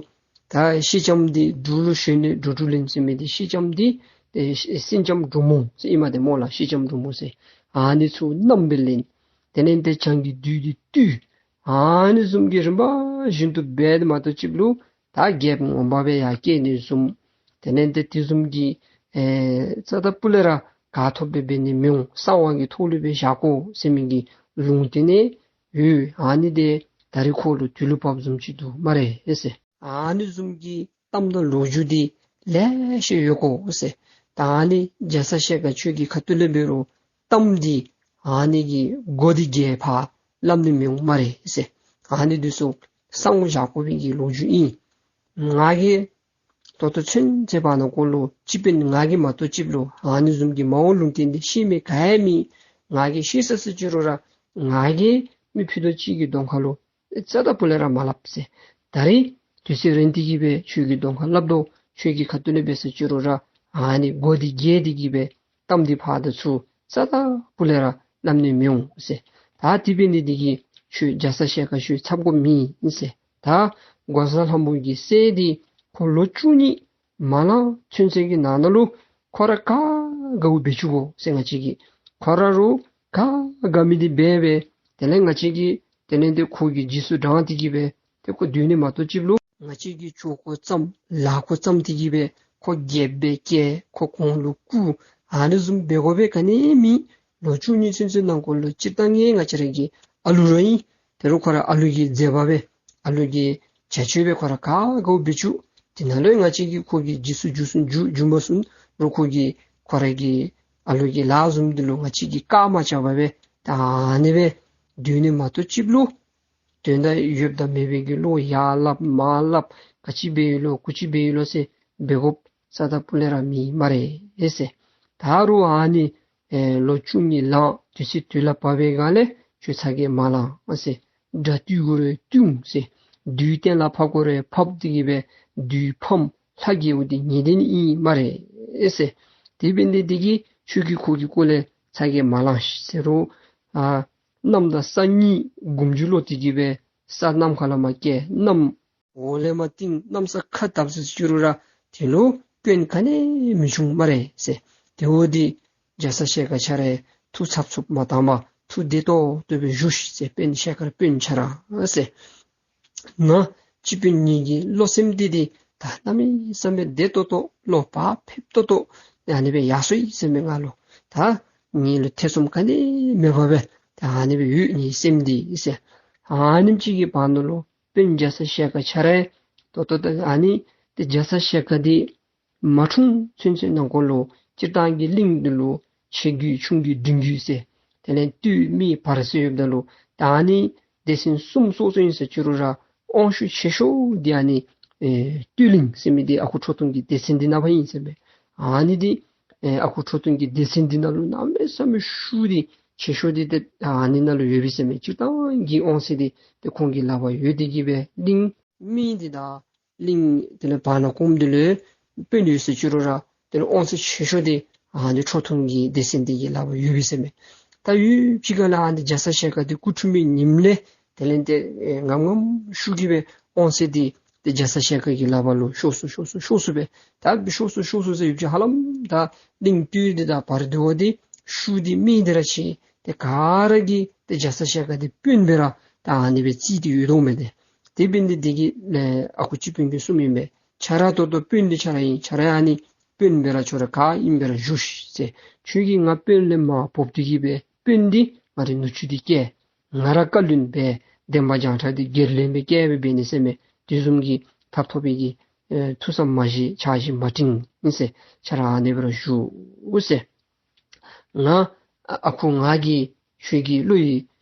ད་ཤེལ་ལྕམ་འདི་འབྲུག་ལུ་ཞོན་ནས་འགྲོ་དྲུག་ལེན་ཟེར་མི་འདི་ཤེལ་ལྕམ་འདི་ཨེ་སེང་ལྕམ་འབྲུག་མོ་ཟེར་ཨིན་མས་ཏེ་སྨོ་ལགས། ཤེལ་ལྕམ་འབྲུག་མོ་ཟེར་ཨ་ནི་ཚུ་མནའམ་སྦེ་ལེན། དེ་ལས་ཏེ་བྱང་གི་བདུད་འདི་བཏུལ། ཨ་ནི་བཟུམ་གྱི་རིམ་པ་བཞིན་དུ་འབད་དེ་མ་གཏོགས་ཅིག་ལུ་ད་རྒྱལཔོ་ངོ་མ་སྦེ་ཡར་སྐྱེ་ནི་བཟུམ། དེ་ལས་ཏེ་དེ་བཟུམ་གྱི་ཨེ་རྩ་དང་སྤུ་ལས་ར་ག་ཐོབ་སྦེ་འབད་ནི་མི་འོང་། གསང་བ་གི་ཐོག་ལུ་སྦེ་བཞག་དགོ་ཟེར་མི་གི་ལུང་བསྟན་ནི་ཡོད། ཨ་ནི་འདི་ད་རིས་ཁོ་ལུ་དུས་ལུ་བབ་བཟུམ་ཅིག་འདུག་སྨ་རེ་ཟེར། ཨ་ནི་བཟུམ་གྱི་གཏམ་དང་ལོ་རྒྱུས་འདི་ལེ་ཤ་ཡོད་གོ་ཟེར། ད་ཨ་ནི་རྒྱ་ཚ་ཞལ་དཀར་ཁྱོད་ཀྱི་ཁ་ཐུག་ལས་འབད་རུང་གཏམ་འདི་ཨ་ནི་གི་མགོ་འདི་རྒྱས་ཕར་སླབ་ནི་མི་འོང་སྨ་རེ་ཟེར། ཨ་ནི་འདི་ཚུ་གསང་བཞག་དགོ་པའི་གི་ལོ་རྒྱུས་ཨིན། ང་གིས་ད་ལྟོ་ཚུན་ཚོད་བར་ན་འཁོད་ལུ་སྤྱི་དཔོན་ང་གིས་མ་གཏོགས་ཅིག་ལུ་ཨ་ནི་བཟུམ་གྱི་མ་འོངས་ལུང་བསྟན་འདི་ཤེས་མི་ག་ཡང་མེད། ང་གིས་ཤེས་ས་ཟེར་ཅི་རུང་ར་ང་གིས་མི་ཕུད་རྡོག་གཅིག་གི་གདོང་ཁ་ལུ་རྩ་དང་སྤུ་ལས་ར་མ་སླབ་ཟེར། ད་རིས་དུས་ཚོད་རན་ཏེ་གི་སྦེ་ཁྱོད་ཀྱི་གདོང་ཁར་སླབ་དོ། ཁྱོད་ཀྱི་ཁ་ཐུག་ལས་འབད་ས་ཅི་རུང་ར་ཨ་ནི་མགོ་འདི་རྒྱས་ཏེ་གི་སྦེ་གཏམ་འདི་ཕར་དང་ཚུར་རྩ་དང་སྤུ་ལས་ར་སླབ་ནི་མི་འོང་ཟེར། ད་དེ་འབད་ནི་འདི་གིས་ཁྱོད་རྒྱ་ཚ་ཞལ་དཀར་ཁྱོད་འཚབ་དགོཔ་མེད་ཟེར། ད་འགོག་བཟའ་ལྷ་མོ་གི་སྲས་འདི་ཁོ་ལོ་བཅུ་གཉིས་མ་ལང་ཚུན་ཚོད་ཀྱི་ནང་ན་ལུ་ཁོ་ར་ག་དགའཝ་འབད་བཅུག་དགོ་ཟེར། ང་བཅས་ཀྱིས་ཁོ་ར་ལུ་ག་དགའ་མི་འདི་འབད་སྦེ་དེ་ལས་ང་བཅས་ཀྱིས་དེ་ལས་ཏེ་ཁོ་གི་རྗེས་སུ་འབྲང་སྟེ་གི་སྦེ་ཏེ་ཁོ་སྡོད་ནི་མ་གཏོགས་ཅིག་ལུ་ང་བཅས་ཀྱིས་ཆོས་སྐོར་བརྩམ་ལཱ་སྐོར་བརྩམ་སྟེ་གི་སྦེ་ཁོ་རྒྱལཔོ་སྦེ་བསྐོ་ཁོ་གོང་ལུ་བཀུར་ཨ་ནི་བཟུམ་འབད་དགོ་པའི་ག་ནི་མེད། ལོ་བཅུ་གཉིས་ཚུན་ཚོད་ནང་འཁོད་ལུ་སྤྱིར་བཏང་ངེ་ང་བཅས་ར་གི་ཨ་ལུ་ར་ཨིན། དེ་རུང་ཁོ་ར་ཨ་ལུ་གི་མཛད་པ་སྦེ་ཨ་ལུ་གི་བྱ་སྤྱོད་སྦེ་ཁོ་ར་ག་དགའཝ་འབད་བཅུག། དེ་ནང་ལུ་ང་བཅས་ཀྱིས་ཁོ་གི་རྗེས་སུ་འཇུག་སུ་འཇུག་འཇུག་མ་ཚུགས་རུང་ཁོ་གི་ཁོ་ར་གི་ཨ་ལུ་གི་ལཱ་བཟུམ་འདི་ལུ་ང་བཅས་ཀྱིས་བཀག་མ་བཞག་པར་སྦེ་ད་ཨ་ནི་སྦེ་སྡོད་ནི་མ་གཏོགས་ཅིག་ལུ་དོན་དག་ཡོདཔ་དང་མེད་པའི་གི་བློ་ཡར་སླབ་མར་སླབ་ག་ཅི་འབད་ཡི་ལོ་གུ་ཅི་འབད་ཡི་ལོ་ཟེར་འབད་དགོཔ་རྩ་དང་སྤུ་ལས་ར་མེད་སྨ་རེ་ཟེར། ད་རུང་ཨ་ནི་ཨེ་ལོ་བཅུ་གཉིས་ལང་དུས་ཚོད་དུས་ལ་བབ་པའི་སྒང་ལས་ཁྱོད་ཚ་གྱང་མ་ལང་ཟེར། དགྲ་བཏུལ་དགོ་རུང་བཏུལ་འོང་ཟེར། བདུད་གཏན་ལ་ཕབ་དགོ་རུང་ཕབ་སྟེ་གི་སྦེ་བདུད་ཕམ་ལྷ་རྒྱལ་པོ་འདི་ངེས་གཏན་ཨིན་སྨ་རེ་ཟེར། དེ་འབད་ནི་འདི་གིས་ཁྱོད་ཀྱིས་ཁོ་གི་སྐོར་ལས་ཚ་གྱང་མ་ལང་ཟེར་རུང་ཨ་གནམ་དང་ས་གཉིས་དགུང་ཆུ་ལོག་སྟེ་གི་སྦེ་ས་གནམ་ཁ་ལས་མར་བཀལ་གནམ་འོག་ལས་མར་བཏིང་གནམ་ས་ཁ་བརྡབ་ཟེར་ཅི་རུང་ར་དེ་ལུ་སྐྱོན་ག་ནི་མི་འབྱུང་སྨ་རེ་ཟེར། དེ་འོ་འདི་རྒྱ་ཚ་ཞལ་དཀར་ཁྱོད་ར་ཐུགས་འཚབ་འཚུབ་མ་བཏང་པར་ཐུགས་བདེ་ཏོག་ཏོ་སྦེ་བཞུགས་ཤིག་ཟེར། དཔོན་ཞལ་དཀར་དཔོན་ཁྱོད་ར་ཟེར། ང་སྤྱི་དཔོན་ངེ་གི་བློ་སེམས་འདི་འདི་ད་གནམ་མེད་ས་མེད་བདེ་ཏོག་ཏོ་བློ་བག་ཕེབས་ཏོག་ཏོ་ཨ་ནི་སྦེ་ཡར་སོང་ཡི་ཟེར་མས། ང་ལུ་ད་ངེ་ལུ་ཐེ་ཚོམ་ག་ནི་མེད་པར་སྦེ་ད་ཨ་ནི་སྦེ་ཡོད་ངེ་སེམས་འདི་ཟེར། ཨ་ནེམ་ཅིག་གི་བར་ན་ལུ་དཔོན་རྒྱ་ཚ་ཞལ་དཀར་ཁྱོད་ར་ད་ལྟོ་ད་ཨ་ནི་ཏེ་རྒྱ་ཚ་ཞལ་དཀར་འདི་མ་འཁྲུངས་ཚུན་ཚོད་ནང་འཁོད་ལུ་སྤྱིར་བཏང་གི་གླིང་འདི་ལུ་ཆེ་རྒྱུད་ཆུང་རྒྱུད་འབྲིང་རྒྱུད་ཟེར་དེ་ལས་སྟོད་སྨད་བར་ཟེར་ཡོདཔ་ད་ལུ་ད་ཨ་ནི་སྡེ་ཚན་གསུམ་སོ་སོ་ཨིན་ཟེར་ཅི་རུང་ར་དབང་ཤུགས་ཆེ་ཤོས་འདི་ཨ་ནི་ཨེ་སྟོད་གླིང་ཟེར་མི་འདི་ཨ་ཁུ་ཁྲོ་ཐུང་གི་སྡེ་ཚན་འདི་ནང་ཕར་ཨིན་ཟེར་མས། ཨ་ནི་འདི་ཨེ་ཨ་ཁུ་ཁྲོ་ཐུང་གི་སྡེ་ཚན་འདི་ནང་ལུ་གནམ་མེད་ས་མེད་ཤུགས་འདི་ཆེ་ཤོས་འདི་ཏེ་ཨ་ནི་ནང་ལུ་ཡོད་པས་ཟེར་མས། སྤྱིར་བཏང་གི་དབང་ཚད་འདི་ཏེ་ཁོང་གི་ལག་པར་ཡོད་དེ་གི་སྦེ་གླིང་སྨད་འདི་དང་གླིང་དེ་ལས་བར་ན་ཁོངམ་འདི་ལུ་དཔོན་ཡོད་ཟེར་ཅི་རུང་ར་དེ་ལས་དབང་ཚད་ཆེ་ཤོས་འདི་ཨ་ནི་ཁྲོ་ཐུང་གི་སྡེ་ཚན་འདི་གི་ལག་པར་ཡོད་པས་ཟེར་མས། ད་ཡུན་ཅིག་ཁ་ལས་ཨ་ནི་རྒྱ་ཚ་ཞལ་དཀར་འདི་སྐུ་འཁྲུངས་པའི་ཉིནམ་ལས་དེ་ལས་ཏེ་ཨེ་ངམ་ངམ་ཤུགས་ཀྱིས་སྦེ་དབང་ཚད་འདི་ཏེ་རྒྱ་ཚ་ཞལ་དཀར་གྱི་ལག་པར་ལུ་ཤོར་སོང་ཤོར་སོང་ཤོར་སོང་སྦེ་ད་ཤོར་སོང་ཤོར་སོང་ཟེར་ཡུན་ཅིག་ཧ་ལམ་ད་གླིང་སྟོད་འདི་དང་བར་འདི་བ་འདི་ཤུགས་འདི་སྨད་འདི་ར་ཆེ། ཏེ་ག་ར་གིས་ཏེ་རྒྱ་ཚ་ཞལ་དཀར་འདི་དཔོན་སྦེ་ར་ད་ཨ་ནི་སྦེ་བརྩིས་ཏེ་ཡོད་དོ་མས་ཏེ། དེ་འབད་ནི་འདི་གིས་ལས་ཨ་ཁུ་སྤྱི་དཔོན་གྱིས་གསུངམ་ཨིན་པས། ཁྱོད་ར་ད་ལྟོ་དཔོན་འདི་ཁྱོད་ར་ཨིན། ཁྱོད་ར་ཨ་ནི་དཔོན་སྦེ་ར་ཁྱོད་ར་ག་ཨིན་པ་ར་བཞུགས་ཤིག་ཟེར། ཁྱོད་ཀྱིས་ང་དཔོན་ལས་མར་འབོ་སྟེ་གི་སྦེ་དཔོན་འདི་ང་རའི་ནུ་གཅུང་འདི་བཀལ། ང་ར་བཀའ་བློན་སྦེ་འདན་མ་བྱང་ཁྲ་འདི་སྒེར་བློན་སྦེ་བཀལ་སྦེ་འབད་ནི་ཟེར་མས། དེ་བཟུམ་གྱི་ཐབས་ཐོབ་པའི་གི་ཨེ་ཐུགས་བསམ་མ་བཞེས་ཕྱག་བཞེས་མ་དྲིང་ཨིན་ཟེར། ཁྱོད་ར་ཨ་ནི་སྦེ་ར་བཞུགས་ཟེར། ང་ཨ་ཁུ་ང་གིས་ཁྱོད་ཀྱི་བློ་ཡི་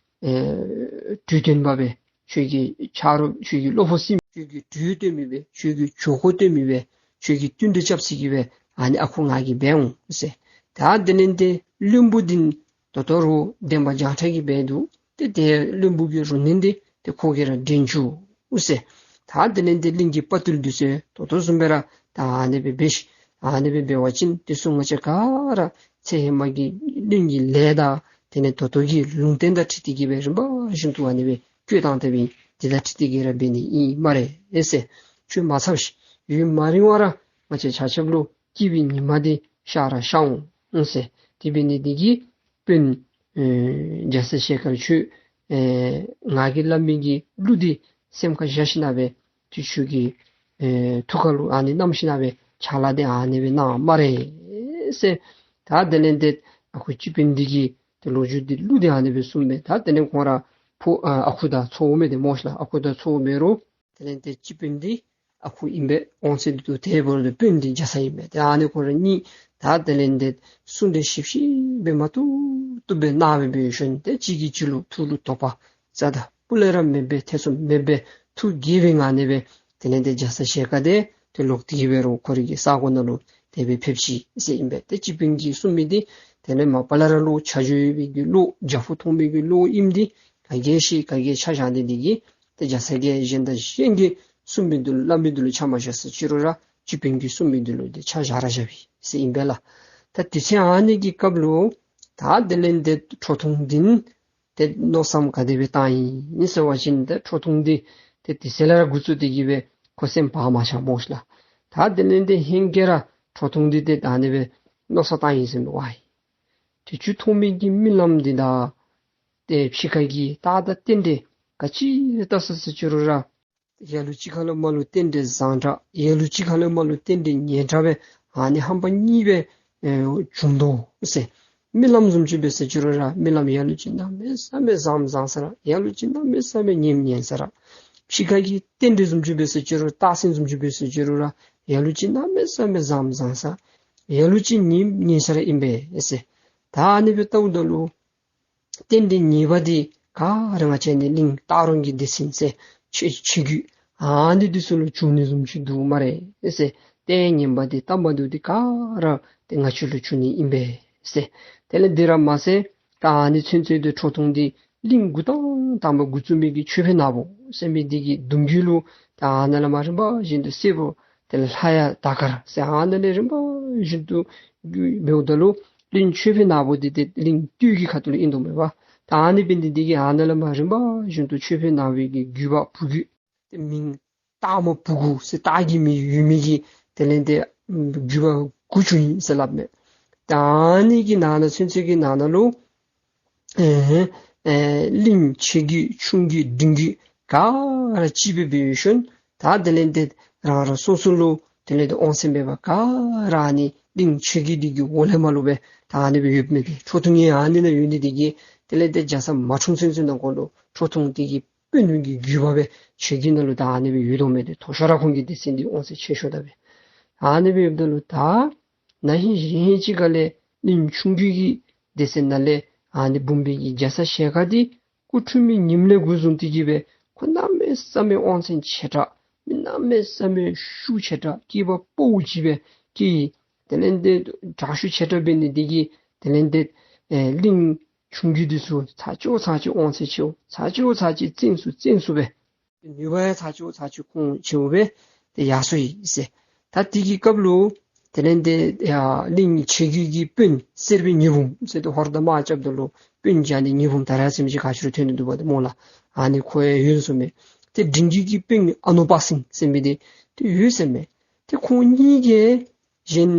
ཨེ་ གྲོས་སྟོན་པ་སྦེ་ཁྱོད་ཀྱི་ཆ་རོགས་ཁྱོད་ཀྱི་བློ་ཕོག་སྲིངམ་ཁྱོད་ཀྱི་གྲོས་སྟོན་མི་སྦེ་ཁྱོད་ཀྱི་གྲོས་འགོ་སྟོན་མི་སྦེ་ཁྱོད་ཀྱི་བསྟུན་གྲོས་རྐྱབ་ས་གི་སྦེ་ཨ་ནི་ཨ་ཁུ་ང་གིས་འབད་འོང་ཟེར། ད་དེ་ལས་ཏེ་བློན་པོ་འདི་ད་ལྟོ་ར་འདན་མ་བྱང་ཁྲ་གིས་འབད་འདུག། ཏེ་དེ་བློན་པོ་གི་རུ་གནོན་འདི་ཏེ་ཁོ་གིས་ར་འདྲེན་བཅུག་ཟེར། ད་དེ་ལས་ཏེ་གླིང་གི་དཔའ་རྟུལ་འདི་ཚུ་ད་ལྟོ་བཟུམ་སྦེ་ར་ད་ཨ་ནི་སྦེ་འབད་ཤིག། ཨ་ནི་སྦེ་འབད་བ་ཅིན་དེ་ཚུ་ང་བཅས་ག་ར་ཚེ་ཧེ་མ་གི་བློན་གྱི་ལས་དང་དེ་ལས་ད་ལྟོ་གི་ལུང་བསྟན་དང་འཁྲིལ་ཏེ་གི་སྦེ་རིམ་པ་བཞིན་དུ་ཨ་ནི་སྦེ་བཀོད་བཏང་སྟེ་སྦེ་དེ་དང་འཁྲིལ་ཏེ་གི་ར་འབད་ནི་ཨིན་སྨ་རེ་ཟེར། ཁྱོད་མ་འཚབ་ཤིག། ཡུན་མ་རིང་བར་ང་བཅས་ཆ་ཁྱབ་ལུ་སྐྱིད་པའི་ཉི་མ་འདི་ཤར་ར་ཤར་འོང་ཟེར། དེ་འབད་ནི་འདི་གིས་དཔོན་ཨེ་རྒྱ་ཚ་ཞལ་དཀར་ཁྱོད་ཨེ་ང་གིས་སླབ་མི་གི་གླུ་འདི་སེམས་ཁར་བཞག་ཞིན་ན་སྦེ་དུས་ཚོད་ཀྱི་ཨེ་ཐུགས་ཁ་ལུ་ཨ་ནི་བསྣམས་ཞིན་ན་སྦེ་ཕྱག་ལཱ་འདི་ཨ་ནི་སྦེ་གནང་སྨ་རེ་ཟེར། ད་དེ་ལས་ཏེ་ཨ་ཁུ་སྤྱི་དཔོན་འདི་གིས་ཏེ་ལོ་རྒྱུས་འདི་གླུ་འདི་ཨ་ནི་སྦེ་གསུངས་སྦེ་ད་དེ་ལས་ཁོང་ར་ཕོ་ཨ་ཨ་ཁུ་དང་ཚའོ་མེན་ཏེ་སྨོ་ཤ་ལགས། ཨ་ཁུ་དང་ཚའོ་འབད་རུང་དེ་ལས་ཏེ་སྤྱི་དཔོན་འདི་ཨ་ཁུ་ཨིན་པས། འོང་ཚད་འདི་ཏེ་དེ་འབད་རུང་ཏེ་དཔོན་འདི་རྒྱ་ཚ་ཨིན་པས། ཏེ་ཨ་ནི་ཁོང་ར་གཉིས་ད་དེ་ལས་ཏེ་གསུང་གྲོས་ཞིབ་ཞིབ་སྦེ་མ་བཏུབ་བཏུབ་སྦེ་གནང་སྦེ་འབད་ཞིནམ་ཏེ་གཅིག་གིས་གཅིག་ལུ་ཐུགས་ལུ་དོགས་པ་རྩ་དང་སྤུ་ལས་ར་མེད་པའི་ཐེ་ཚོམ་མེད་པའི་ཐུགས་དགྱེས་པའི་ངང་ནས་སྦེ་དེ་ལས་ཏེ་རྒྱ་ཚ་ཞལ་དཀར་འདི་ཏེ་ལོག་སྟེ་གི་འབད་རུང་ཁོ་རའི་གི་ས་གོ་ནང་ལུ་དེ་སྦེ་ཕེབས་ཅི་ཟེར་ཨིན་པས། ཏེ་སྤྱི་དཔོན་གྱིས་གསུངས་མི་འདི་དེ་ལས་མ་པ་ལས་ར་ལོག་ཆ་འཇོག་ཡོད་པའི་གི་ལོག་རྒྱ་ཕོ་མཐོང་མི་གི་ལོག་ཨིནམ་འདི་ག་གིས་ཤེས། ག་གིས་ཆ་བཞག་ནི་འདི་གིས་ཏེ་རྒྱ་ཚ་གིས་གཞན་དང་གཞན་གྱིས་གསུངས་མི་འདི་ལུ་སླབ་མི་འདི་ལུ་ཆ་མ་བཞག་ཟེར་ཅི་རུང་ར་སྤྱི་དཔོན་གྱིས་གསུངས་མི་འདི་ལུ་ཏེ་ཆ་བཞག་ར་བཞག་པས་ཟེར་ཨིན་པས་ལགས། ད་དུས་ཚོད་ཨ་ནི་གི་སྐབས་ལུ་ད་དེ་ལས་ཏེ་ཁྲོ་ཐུང་འདི་ཏེ་མནོ་བསམ་ག་དེ་སྦེ་བཏང་ཡི་ཟེར་བ་ཅིན་ཏེ་ཁྲོ་ཐུང་འདི་ཏེ་དེ་ཚེ་ལས་ར་འགོ་བཙུགས་ཏེ་གི་སྦེ་ཁོ་སེམས་བག་མ་ཆགས་སྨོ་ཤ་ལགས། ད་དེ་ལས་ཏེ་ཧེང་སྐལ་ར་ཁྲོ་ཐུང་འདི་ཏེ་ད་ཨ་ནི་སྦེ་མནོ་བསམ་བཏང་ཡི་ཟེར་མི་ཝའི་དུས་ཚོད་ཐོག་མའི་གི་རྨི་ལམ་འདི་དང་ཏེ་ཕྱི་ཁ་གི་རྟགས་དང་རྟེན་འབྲེལ་ག་ཅི་ར་བལྟ་ས་ཟེར་ཅི་རུང་ར་ལ་ལུ་ཅིག་ཁ་ལུ་མ་ལུ་རྟེན་འབྲེལ་བཟང་དྲགས། ལ་ལུ་ཅིག་ཁ་ལུ་མ་ལུ་རྟེན་འབྲེལ་ངན་དྲགས་སྦེ་ཨ་ནི་ཧམ་པ་གཉིས་སྦེ་ཨེ་བྱུང་དོ་ཟེར། རྨི་ལམ་བཟུམ་ཅིག་འབད་ཟེར་ཅི་རུང་ར་རྨི་ལམ་ལ་ལུ་ཅིག་གནམ་མེད་ས་མེད་བཟངམ་བཟང་ས་ར། ལ་ལུ་ཅིག་གནམ་མེད་ས་མེད་ངནམ་ངན་ས་ར། ཕྱི་ཁ་གི་རྟེན་འབྲེལ་བཟུམ་ཅིག་འབད་ཟེར་ཅི་རུང་རྟགས་མཚན་བཟུམ་ཅིག་འབད་ཟེར་ཅི་རུང་ར་ལ་ལུ་ཅིག་གནམ་མེད་ས་མེད་བཟངམ་བཟང་ས། ལ་ལུ་ཅིག་ངནམ་ངན་ས་ར་ཨིན་པས་ཟེར། ད་ཨ་ནི་སྦེ་བལྟཝ་ད་ལུ་རྟེན་འབྲེལ་ངན་པ་འདི་ག་ར་ང་བཅས་ནི་གླིང་སྟག་རོང་གི་སྡེ་ཚན་ཟེར་ཆོས་ཆོས་བརྒྱུད་ཨ་ནི་འདི་ཚུ་ལུ་བྱུང་ནི་བཟུམ་ཅིག་འདུག་སྨ་རེ་ཟེར། རྟེན་ངན་པ་འདི་སྟབས་མ་བདེཝ་འདི་ག་ར་ཏེ་ང་བཅས་ལུ་བྱུང་ནི་ཨིན་པས་ཟེར། དེ་ལས་འདི་ར་མ་ཚད་ད་ཨ་ནི་ཚུན་ཚོད་ཏེ་ཁྲོ་ཐུང་འདི་གླིང་འགོ་དང་དང་པ་འགོ་བཙུགས་མི་གི་ཆོས་འཕེལ་ནག་པོ་ཟེར་མི་འདི་གི་གདུང་རྒྱུད་ལུ་ད་ཨ་ནཱ་ལས་མར་རིམ་པ་བཞིན་དུ་སྲས་པོ་དེ་ལས་ལྷ་ཡ་ཟླ་དཀར་ཟེར་ཨ་ནཱ་ལས་རིམ་པ་བཞིན་དུ་འབདཝ་ད་ལུ་གླིང་ཆོས་འཕེལ་ནག་པོ་འདི་ཏེ་གླིང་སྟོད་ཀྱི་ཁ་ཐུག་ལུ་ཨིན་དོ་མས་པ། ད་ཨ་ནི་འབད་ནི་འདི་གིས་ཨ་ནཱ་ལས་མར་རིམ་པ་བཞིན་དུ་ཆོས་འཕེལ་ནག་པོའི་གི་བརྒྱུད་པ་བུ་བརྒྱུད་ཏེ་མིང་སྟག་མོ་བུ་དགུ་ཟེར་སྟག་གི་མིང་ཡོད་མི་གི་དེ་ལས་ཏེ་བརྒྱུད་པ་དགུ་བྱུང་ཡི་ཟེར་སླབ་མས། ད་ཨ་ནི་གི་ནང་ན་ཚུན་ཚོད་ཀྱི་ནང་ན་ལུ་ཨེ་ཨེ་གླིང་ཆེ་རྒྱུད་ཆུང་རྒྱུད་འབྲིང་རྒྱུད་ག་ར་གཅིག་སྦེ་འབད་ཞིནམ་ད་དེ་ལས་ཏེ་རང་རང་སོ་སོ་ལུ་དེ་ལས་ཏེ་དབང་ཚད་མེད་པར་ག་ར་ཨ་ནི་གླིང་ཆེ་རྒྱུད་འདི་གི་འོག་ལས་མར་ལུ་སྦེ་ད་ཨ་ནི་སྦེ་ཡོདཔ་མས། ཏེ་ཁྲོ་ཐུང་ཡང་ཨ་ནི་ནང་ཡོད་ནི་འདི་གིས་དེ་ལས་ཏེ་རྒྱ་ཚ་མ་འཁྲུངས་ཚུན་ཚོད་ནང་འཁོད་ལུ་ཁྲོ་ཐུང་འདི་གི་དཔོན་གྱི་བརྒྱུད་པ་སྦེ་ཆེ་རྒྱུད་ནང་ལུ་ད་ཨ་ནི་སྦེ་ཡོད་དོ་མས། ཏེ་མཐོ་ཤོས་ར་ཁོང་གི་སྡེ་ཚན་འདི་དབང་ཚད་ཆེ་ཤོས་ད་སྦེ་ཨ་ནི་སྦེ་ཡོདཔ་ད་ལུ་ད་ན་ཧིང་གཞེས་ཧིང་ཅིག་ཁ་ལས་གླིང་ཆུང་རྒྱུད་ཀྱི་སྡེ་ཚན་ནང་ལས་ཨ་ནི་འབུམ་པའི་གི་རྒྱ་ཚ་ཞལ་དཀར་འདི་སྐུ་འཁྲུངས་མི་ཉིནམ་ལས་འགོ་བཟུང་སྟེ་གི་སྦེ་ཁོ་གནམ་མེད་ས་མེད་དབང་ཚད་ཆེ་དྲགས་མི་གནམ་མེད་ས་མེད་ཤུགས་ཆེ་དྲགས་སྐྱེས་པ་ཕོ་ཅིག་སྦེ་སྐྱེས་ཡི། དེ་ལས་ཏེ་དྲག་ཤུགས་ཆེ་དྲགས་འབད་ནི་འདི་གིས་དེ་ལས་ཏེ་ཨེ་གླིང་ཆུང་རྒྱུད་འདི་ཚུ་ཚར་གཅིག་ཚར་གཅིག་དབང་ཚད་ཆེཝ་ཚར་གཅིག་ཚར་གཅིག་བཙན་སུ་བཙན་སུ་སྦེ་ནུས་པ་ཡང་ཚར་གཅིག་ཚར་གཅིག་ཁོང་ཆེཝ་སྦེ་ཏེ་ཡར་སོ་ཡི་ཟེར། ད་དེ་གི་སྐབས་ལུ་དེ་ལས་ཏེ་ཡ་གླིང་ཆེ་རྒྱུད་ཀྱི་དཔོན་གསེར་པའི་ཉི་འབུམ་ཟེར་ཏེ་ཧོར་དང་དམག་རྐྱབ་ད་ལུ་དཔོན་རྐྱབ་ནི་ཉི་འབུམ་ད་ར་ཟེར་མི་ཅིག་ག་ཅི་ར་ཐོན་ནི་འདུག་པ་ཏེ་སྨོ་ལགས། ཨ་ནི་ཁོ་ཡང་ཡོད་ཟེར་མས། ཏེ་འབྲིང་རྒྱུད་ཀྱི་དཔོན་ཨ་ནུ་པ་སེང་ཟེར་མི་འདི་ཏེ་ཡོད་ཟེར་མས། ཏེ་ཁོང་གཉིས་ཀྱིས་གཞན་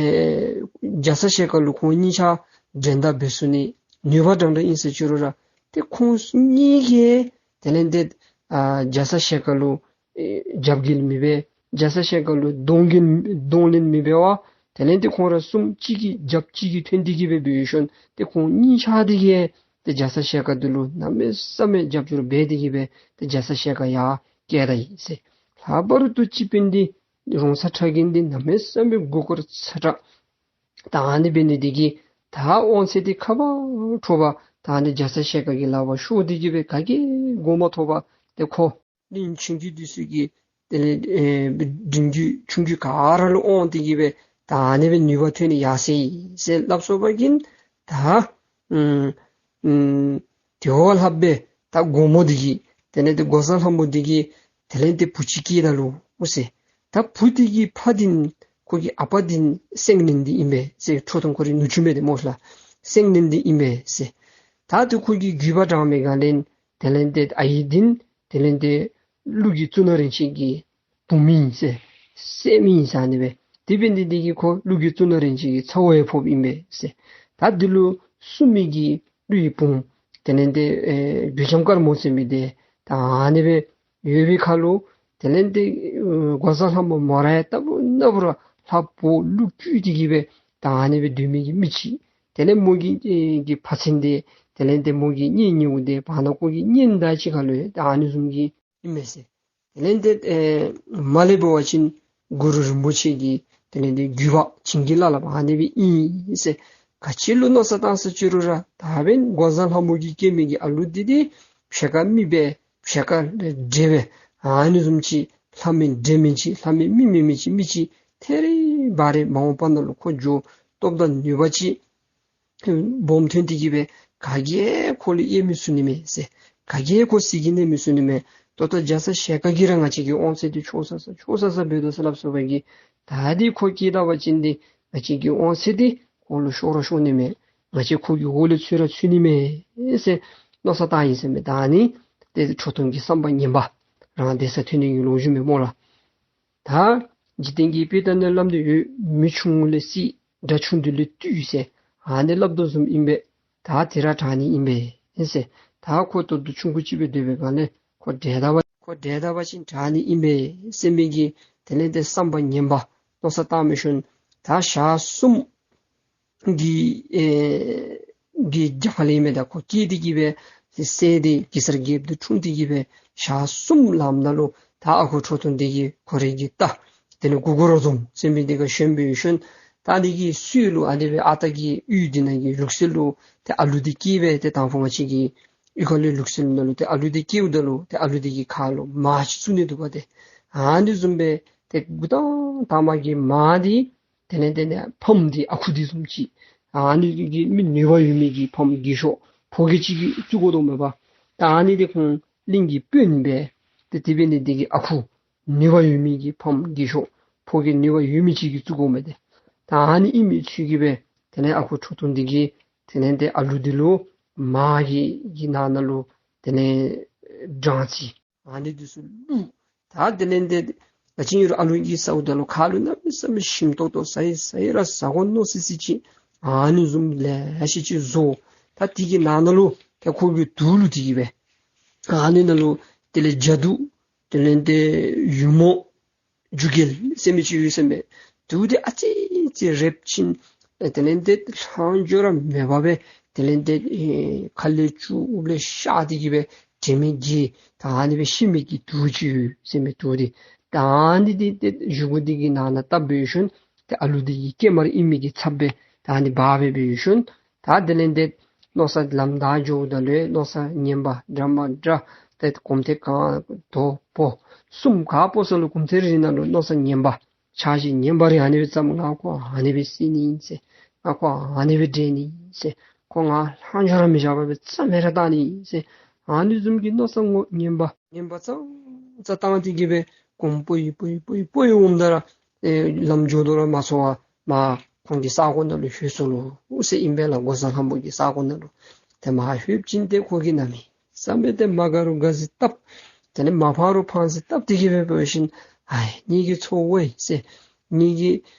ཨེ་རྒྱ་ཚ་ཞལ་དཀར་ལུ་ཁོང་གཉིས་ཆ་འགྲན་ཟླ་འབད་ཚུགས་ནི་ནུས་པ་འདྲན་འདྲ་ཨིན་ཟེར་ཅི་རུང་ར་ཏེ་ཁོང་གཉིས་ཀྱིས་དེ་ལས་ཏེ་ཨ་རྒྱ་ཚ་ཞལ་དཀར་ལུ་ཨེ་རྒྱབ་འགལ་མི་འབད། རྒྱ་ཚ་ཞལ་དཀར་ལུ་གདོང་འགལ་གདོང་ལེན་མི་འབད་བར་དེ་ལས་ཏེ་ཁོང་ར་གསུམ་གཅིག་གི་རྒྱབ་གཅིག་གིས་ཐོན་ཏེ་གི་སྦེ་འབད་ཞིནམ་ཏེ་ཁོང་གཉིས་ཆ་འདི་གིས་ཏེ་རྒྱ་ཚ་ཞལ་དཀར་འདི་ལུ་གནམ་མེད་ས་མེད་རྒྱབ་སྐྱོར་འབད་དེ་གི་སྦེ་ཏེ་རྒྱ་ཚ་ཞལ་དཀར་ཡར་བཀལ་ད་ཡི་ཟེར། ལྷག་པར་དུ་སྤྱི་དཔོན་འདི་རོང་ཚ་ཁྲ་རྒན་འདི་གནམ་མེད་ས་མེད་མགུ་སྐོར་ཚ་དྲགས། ད་ཨ་ནི་འབད་ནི་འདི་གིས་ད་དབང་ཚད་འདི་ཁ་བ་ཁྲོ་བ་ ད་ཨ་ནི་རྒྱ་ཚ་ཞལ་དཀར་གྱི་ལག་པར་ཤོར་ཏེ་གི་སྦེ་ག་གིས་མགོ་མ་ཐོགས་པར་ཏེ་ཁོ་གླིང་ཆུང་རྒྱུད་འདི་ཚུ་གི་དེ་ལས་ཨེ་འབྲིང་རྒྱུད་ཆུང་རྒྱུད་ག་ར་ལུ་དབང་སྟེ་གི་སྦེ་ད་ཨ་ནི་སྦེ་ནུས་པ་ཐོན་ནི་ཡར་སོ་ཡི་ཟེར་སླབ་སོང་པ་ཅིན་ད་ཨམ་ཨམ་དེ་བ་ལྷག་པའི་ད་སྒོ་མོ་འདི་གིས་དེ་ལས་ཏེ་འགོག་བཟའ་ལྷ་མོ་འདི་གིས་དེ་ལས་ཏེ་བུ་ཅིག་སྐྱེས་ད་ལོ་ཟེར། ད་བུ་འདི་གི་ཕ་འདི་ཁོ་གི་ཨ་པ་འདི་སེང་བློན་འདི་ཨིན་པས་ཟེར། ཁྲོ་ཐུང་ཁོ་རའི་ནུ་གཅུང་མས་ཏེ་སྨོ་ལགས། སེང་བློན་འདི་ཨིན་པས་ཟེར། ད་ཏེ་ཁོ་གི་རྒྱུད་པ་དྲང་མི་ག་ལས་དེ་ལས་ཏེ་ཨའི་འདི་དེ་ལས་ཏེ་ཀླུ་གི་གཙུག་ན་རིན་ཆེན་གྱི་བུམོ་ཨིན་ཟེར། སྲསམོ་ཨིན་ཟེར་ཨ་ནི་སྦེ། དེ་འབད་ནི་འདི་གིས་ཁོ་ཀླུ་གི་གཙུག་ན་རིན་ཆེན་གྱི་ཚ་བོ་ཡང་ཕོགཔ་ཨིན་པས་ཟེར། ད་འདི་ལུ་བསུ་མི་གི་ཀླུ་ཡི་བུམོ་དེ་ལས་ཏེ་ཨེ་རྒོད་འཇམ་དཀར་མོ་ཟེར་མི་འདི་ད་ཨ་ནི་སྦེ་ཡོད་པའི་ཁར་ལུ་དེ་ལས་ཏེ་ཨེ་འགོག་བཟའ་ལྷ་མོ་མོ་ར་ཡང་རྟག་བུ་ན་བུ་ར་ལྷ་བུ་ཀླུ་བཀོལ་ཏེ་གི་སྦེ་ད་ཨ་ནི་སྦེ་སྡོད་མི་གི་མི་ཅིག། དེ་ལས་མོ་གི་ཨེ་གི་ཕ་ཚན་འདི་དེ་ལས་ཏེ་མོ་གི་གཉེན་ཉེཝ་འདི་བར་ན་ཁོ་གི་གཉེན་དང་གཅིག་ཁར་ལུ་ཡང་ད་ཨ་ནི་བཟུམ་གྱི་ཨིན་མས་ཟེར། དེ་ལས་ཏེ་ཨེ་མར་ལས་འབད་བ་ཅིན་གུ་རུ་རིན་པོ་ཆེ་གི་དེ་ལས་ཏེ་རྒྱུད་པ་བྱིན་གྱིས་བརླབས་བརླབས་ཨ་ནི་སྦེ་ཨིན་ཟེར། ག་ཅི་ལུ་མནོ་བསམ་བཏང་ས་ཅི་རུང་ར་ད་འབདན་འགོག་བཟའ་ལྷ་མོ་གིས་སྐྱེ་མི་གི་ཨ་ལུ་འདི་འདི་ཕྱེད་ཀ་མི་སྦེ་ཕྱེད་ཀ་འདྲེ་སྦེ་ཨ་ནི་བཟུམ་ཅིག། ལྷ་མིན་འདྲེ་མིན་ཅིག། ལྷ་མིན་མི་མིན་མི་ཅིག། མི་ཅིག་ཐད་རི་བ་རི་མ་འོངས་པ་ནང་ལུ་ཁོ་འགྱོ་སྟོབས་དང་ནུས་པ་ཅིག་སྦོམ་ཐོན་ཏེ་གི་སྦེ་ག་གིས་ཁོ་ལུ་དབྱེ་མི་ཚུགས་ནི་མས་ཟེར། ག་གིས་ཁོ་ཟིལ་གྱིས་གནོན་མི་ཚུགས་ནི་མས། ད་ལྟོ་རྒྱ་ཚ་ཞལ་དཀར་གྱིས་ར་ང་བཅས་ཀྱི་དབང་ཚད་འདི་ཆོག་ས་ས་ཆོག་ས་ས་འབད་དོ་ཟེར་སླབ་སོང་པ་གིས། ད་འདི་ཁོ་སྐྱེས་ད་པ་ཅིན་འདི་ང་བཅས་ཀྱི་དབང་ཚད་འདི་ཁོ་ལུ་ཤོར་ར་ཤོར་ནི་མས། ང་བཅས་ཁོ་གི་འོག་ལུ་ཚུད་ར་ཚུད་ནི་མས་ཟེར་མནོ་བསམ་བཏང་ཡི་ཟེར་མས། ད་ཨ་ནི་ཏེ་ཁྲོ་ཐུང་གི་བསམ་པ་ངན་པ་རང་སྡོད་ས་ཐོན་ནི་གི་ལོ་རྒྱུས་མས་སྨོ་ལགས། ད་འཇིག་རྟེན་གྱི་དཔེ་ལྟར་ན་སླབ་དོ་ཡོད། མི་ཆུང་ལས་སྲིད། དགྲ་ཆུང་དུ་ལས་བཏུལ་ཟེར་ཨ་ནི་སླབ་དོ་བཟུམ་ཨིན་པས། ད་དེ་ར་དྲག་ནི་ཨིན་པས་ཟེར། ད་ཁོ་ད་ལྟོ་ཆུང་ཀུ་ཅིག་སྦེ་སྡོད་པའི་སྒང་ལས་ཁོ་བསྒྲལ་ད་པ་ཁོ་བསྒྲལ་ད་པ་ཅིན་དྲག་ནི་ཨིན་པས་ཟེར་མི་གི་དེ་ལས་ཏེ་བསམ་པ་ངན་པ་མནོ་བསམ་བཏང་མི་ཤུལ་ད་ཞག་གསུམ་གི་ཨེ་གི་རྒྱབ་ལས་ཨིན་མས། ད་ཁོ་སྐྱེས་ཏེ་གི་སྦེ་སྲས་འདི་གེ་སར་རྒྱལཔོ་འདི་འཁྲུངས་ཏེ་གི་སྦེ་ཞག་གསུམ་ལངམ་ད་ལུ་ད་ཨ་ཁུ་ཁྲོ་ཐུང་འདི་གིས་ཁོ་རའི་གི་རྟ་དེ་ལས་གུ་གུ་རོ་རྫོང་ཟེར་མི་འདི་ཁར་ཞོན་འབད་ཡོད་ཤུལ་ད་འདི་གི་སྲོད་ལུ་ཨ་ནི་སྦེ་ཨ་རྟག་གི་གཡུས་འདི་ནང་གི་ལུག་རྫི་ལུ་ཏེ་ཨ་ལུ་འདི་སྐྱེས་སྦེ་ཏེ་དང་ཕུ་ང་བཅས་ཀྱི་གཡུས་ཁ་ལུ་ལུག་རྫི་ལུ་ནང་ལུ་ཏེ་ཨ་ལུ་འདི་སྐྱེཝ་ད་ལུ་ཏེ་ཨ་ལུ་འདི་གི་ཁ་ལུ་མར་ཅིག་བཙུགས་ནི་འདུག་པ། ཏེ་ཨ་ནི་བཟུམ་སྦེ་ཏེ་འགོ་དང་དང་པ་གི་མར་འདི་དེ་ལས་དེ་ལས་ཕམ་འདི་ཨ་ཁུ་འདི་བཟུམ་ཅིག་ཨ་ནི་གི་མི་ནུས་པ་ཡོད་མི་གི་ཕམ་རྒས་ཤོས་ཕོ་རྒས་ཅིག་གིས་བཙུགས་དགོ་དོ་མས་པ། ད་ཨ་ནི་འདི་ཁོང་གླིང་གི་དཔོན་སྦེ་ཏེ་དེ་འབད་ནི་འདི་གིས་ཨ་ཁུ་ནུས་པ་ཡོད་མི་གི་ཕམ་རྒས་ཤོས་ཕོ་རྒས་ནུས་པ་ཡོད་མི་ཅིག་གིས་བཙུགས་དགོ་མས་ཏེ། ད་ཨ་ནི་ཨིན་མི་ཚུལ་གྱིས་སྦེ་དེ་ལས་ཨ་ཁུ་ཁྲོ་ཐུང་འདི་གིས་དེ་ལས་ཏེ་ཨ་ལུ་འདི་ལུ་མར་གྱི་གི་ནང་ན་ལུ་དེ་ལས་སྦྲང་རྩི་ཨ་ནི་འདི་ཚུ་བླུགས། ད་དེ་ལས་ཏེ་ད་ཅི་ཨིན་རུང་ཨ་ལུ་གིས་ཟཝ་ད་ལུ་ཁ་ལུ་གནམ་མེད་ས་མེད་ཞིམ་ཏོག་ཏོ་ཟ་ཡི་ཟ་ཡི་ར་ཟ་དགོ་མནོ་སི་སི་ཅིག་ཨ་ནི་བཟུམ་ལེ་ཤ་ཅིག་བཟོ། ད་དེ་གི་ནང་ན་ལུ་ཏེ་ཁོ་གི་དུག་བླུགས་ཏེ་གི་སྦེ་ཨ་ནི་ནང་ལུ་དེ་ལས་ཇ་དུག་དེ་ལས་ཏེ་ཡུ་མོ་རྒྱུ་རྐྱལ་ཟེར་མི་ཅིག་ཡོད་ཟེར་མས། དུག་འདི་ཨ་ཙི་ཙི་རེག་པ་ཅིན་དེ་ལས་ཏེ་ལྷག་འཕྲོ་ར་མེད་པར་སྦེ་དེ་ལས་ཏེ་ཨེ་ཁ་ལས་སྐྱུག་ལས་ཤ་སྟེ་གི་སྦེ་དྲན་མེད་ཀྱི་ད་ཨ་ནི་སྦེ་ཤི་མི་གི་དུག་ཅིག་ཡོད་ཟེར་མས། དུག་འདི་ད་ཨ་ནི་འདི་ཏེ་བཞེས་སྒོ་འདི་གི་ནང་ན་བཏབ་འབད་ཡོད་ཤུལ་ཏེ་ཨ་ལུ་འདི་གི་སྐྱེས་མར་ཨིན་མི་གི་ཚབ་སྦེ་ད་ཨ་ནི་འབག་སྦེ་འབད་ཡོད་ཤུལ་ད་དེ་ལས་ཏེ་མནོ་བསམ་ལམ་བདའ་འགྱོཝ་ད་ལུ་མནོ་བསམ་ངན་པ་འདྲ་མ་འདྲ་ཏེ་གོམ་ཐེངས་གང་དོ་པོ་གསུམ་ག་སྤོ་ས་ལུ་གོམ་ཐེངས་རེ་ནང་ལུ་མནོ་བསམ་ངན་པ་འཆར་གཞི་ངན་པ་རེ་ཨ་ནི་སྦེ་བརྩམ། ང་ཁོ་ཨ་ནི་སྦེ་བསད་ནི་ཨིན་ཟེར། ང་ཁོ་ཨ་ནི་སྦེ་བསྒྲལ་ནི་ཨིན་ཟེར། ཁོ་ང་ལྷག་འཕྲོ་ར་མི་བཞག་པར་སྦེ་རྩ་མེད་ར་བཏང་ནི་ཨིན་ཟེར། ཨ་ནི་བཟུམ་གྱི་མནོ་བསམ་ངོ་ངན་པ་ངན་པ་ཙང་ཙ་བཏང་སྟེ་གི་སྦེ་གོམ་སྤོ་ཡི་སྤོ་ཡི་སྤོ་ཡི་སྤོ་ཡི་འོངམ་ད་ར་ཨེ་ལམ་འགྱོ་དོ་ར་མ་ཚོར་བར་མར་ཁོང་གི་ས་གོ་ནང་ལུ་ལྷོད་སོ་ལོ་ཟེར་ཨིན་པས་ལགས། འགོག་བཟའ་ལྷ་མོ་གི་ས་གོ་ནང་ལུ། ཏེ་མར་ལྷོད་པ་ཅིན་ཏེ་ཁོ་གིས་གནམ་མེད་ས་མེད་ཏེ་མ་དགའ་རུང་དགའ་ཟིག་བཏབ། དེ་ལས་མ་ཕངས་རུང་ཕངས་ཟིག་བཏབ་སྟེ་གི་སྦེ་འབད་ཞིནམ་ཨའི་ངེ་གི་ཚ་བོ་ཨེ་ཟེར། ངེ་གི་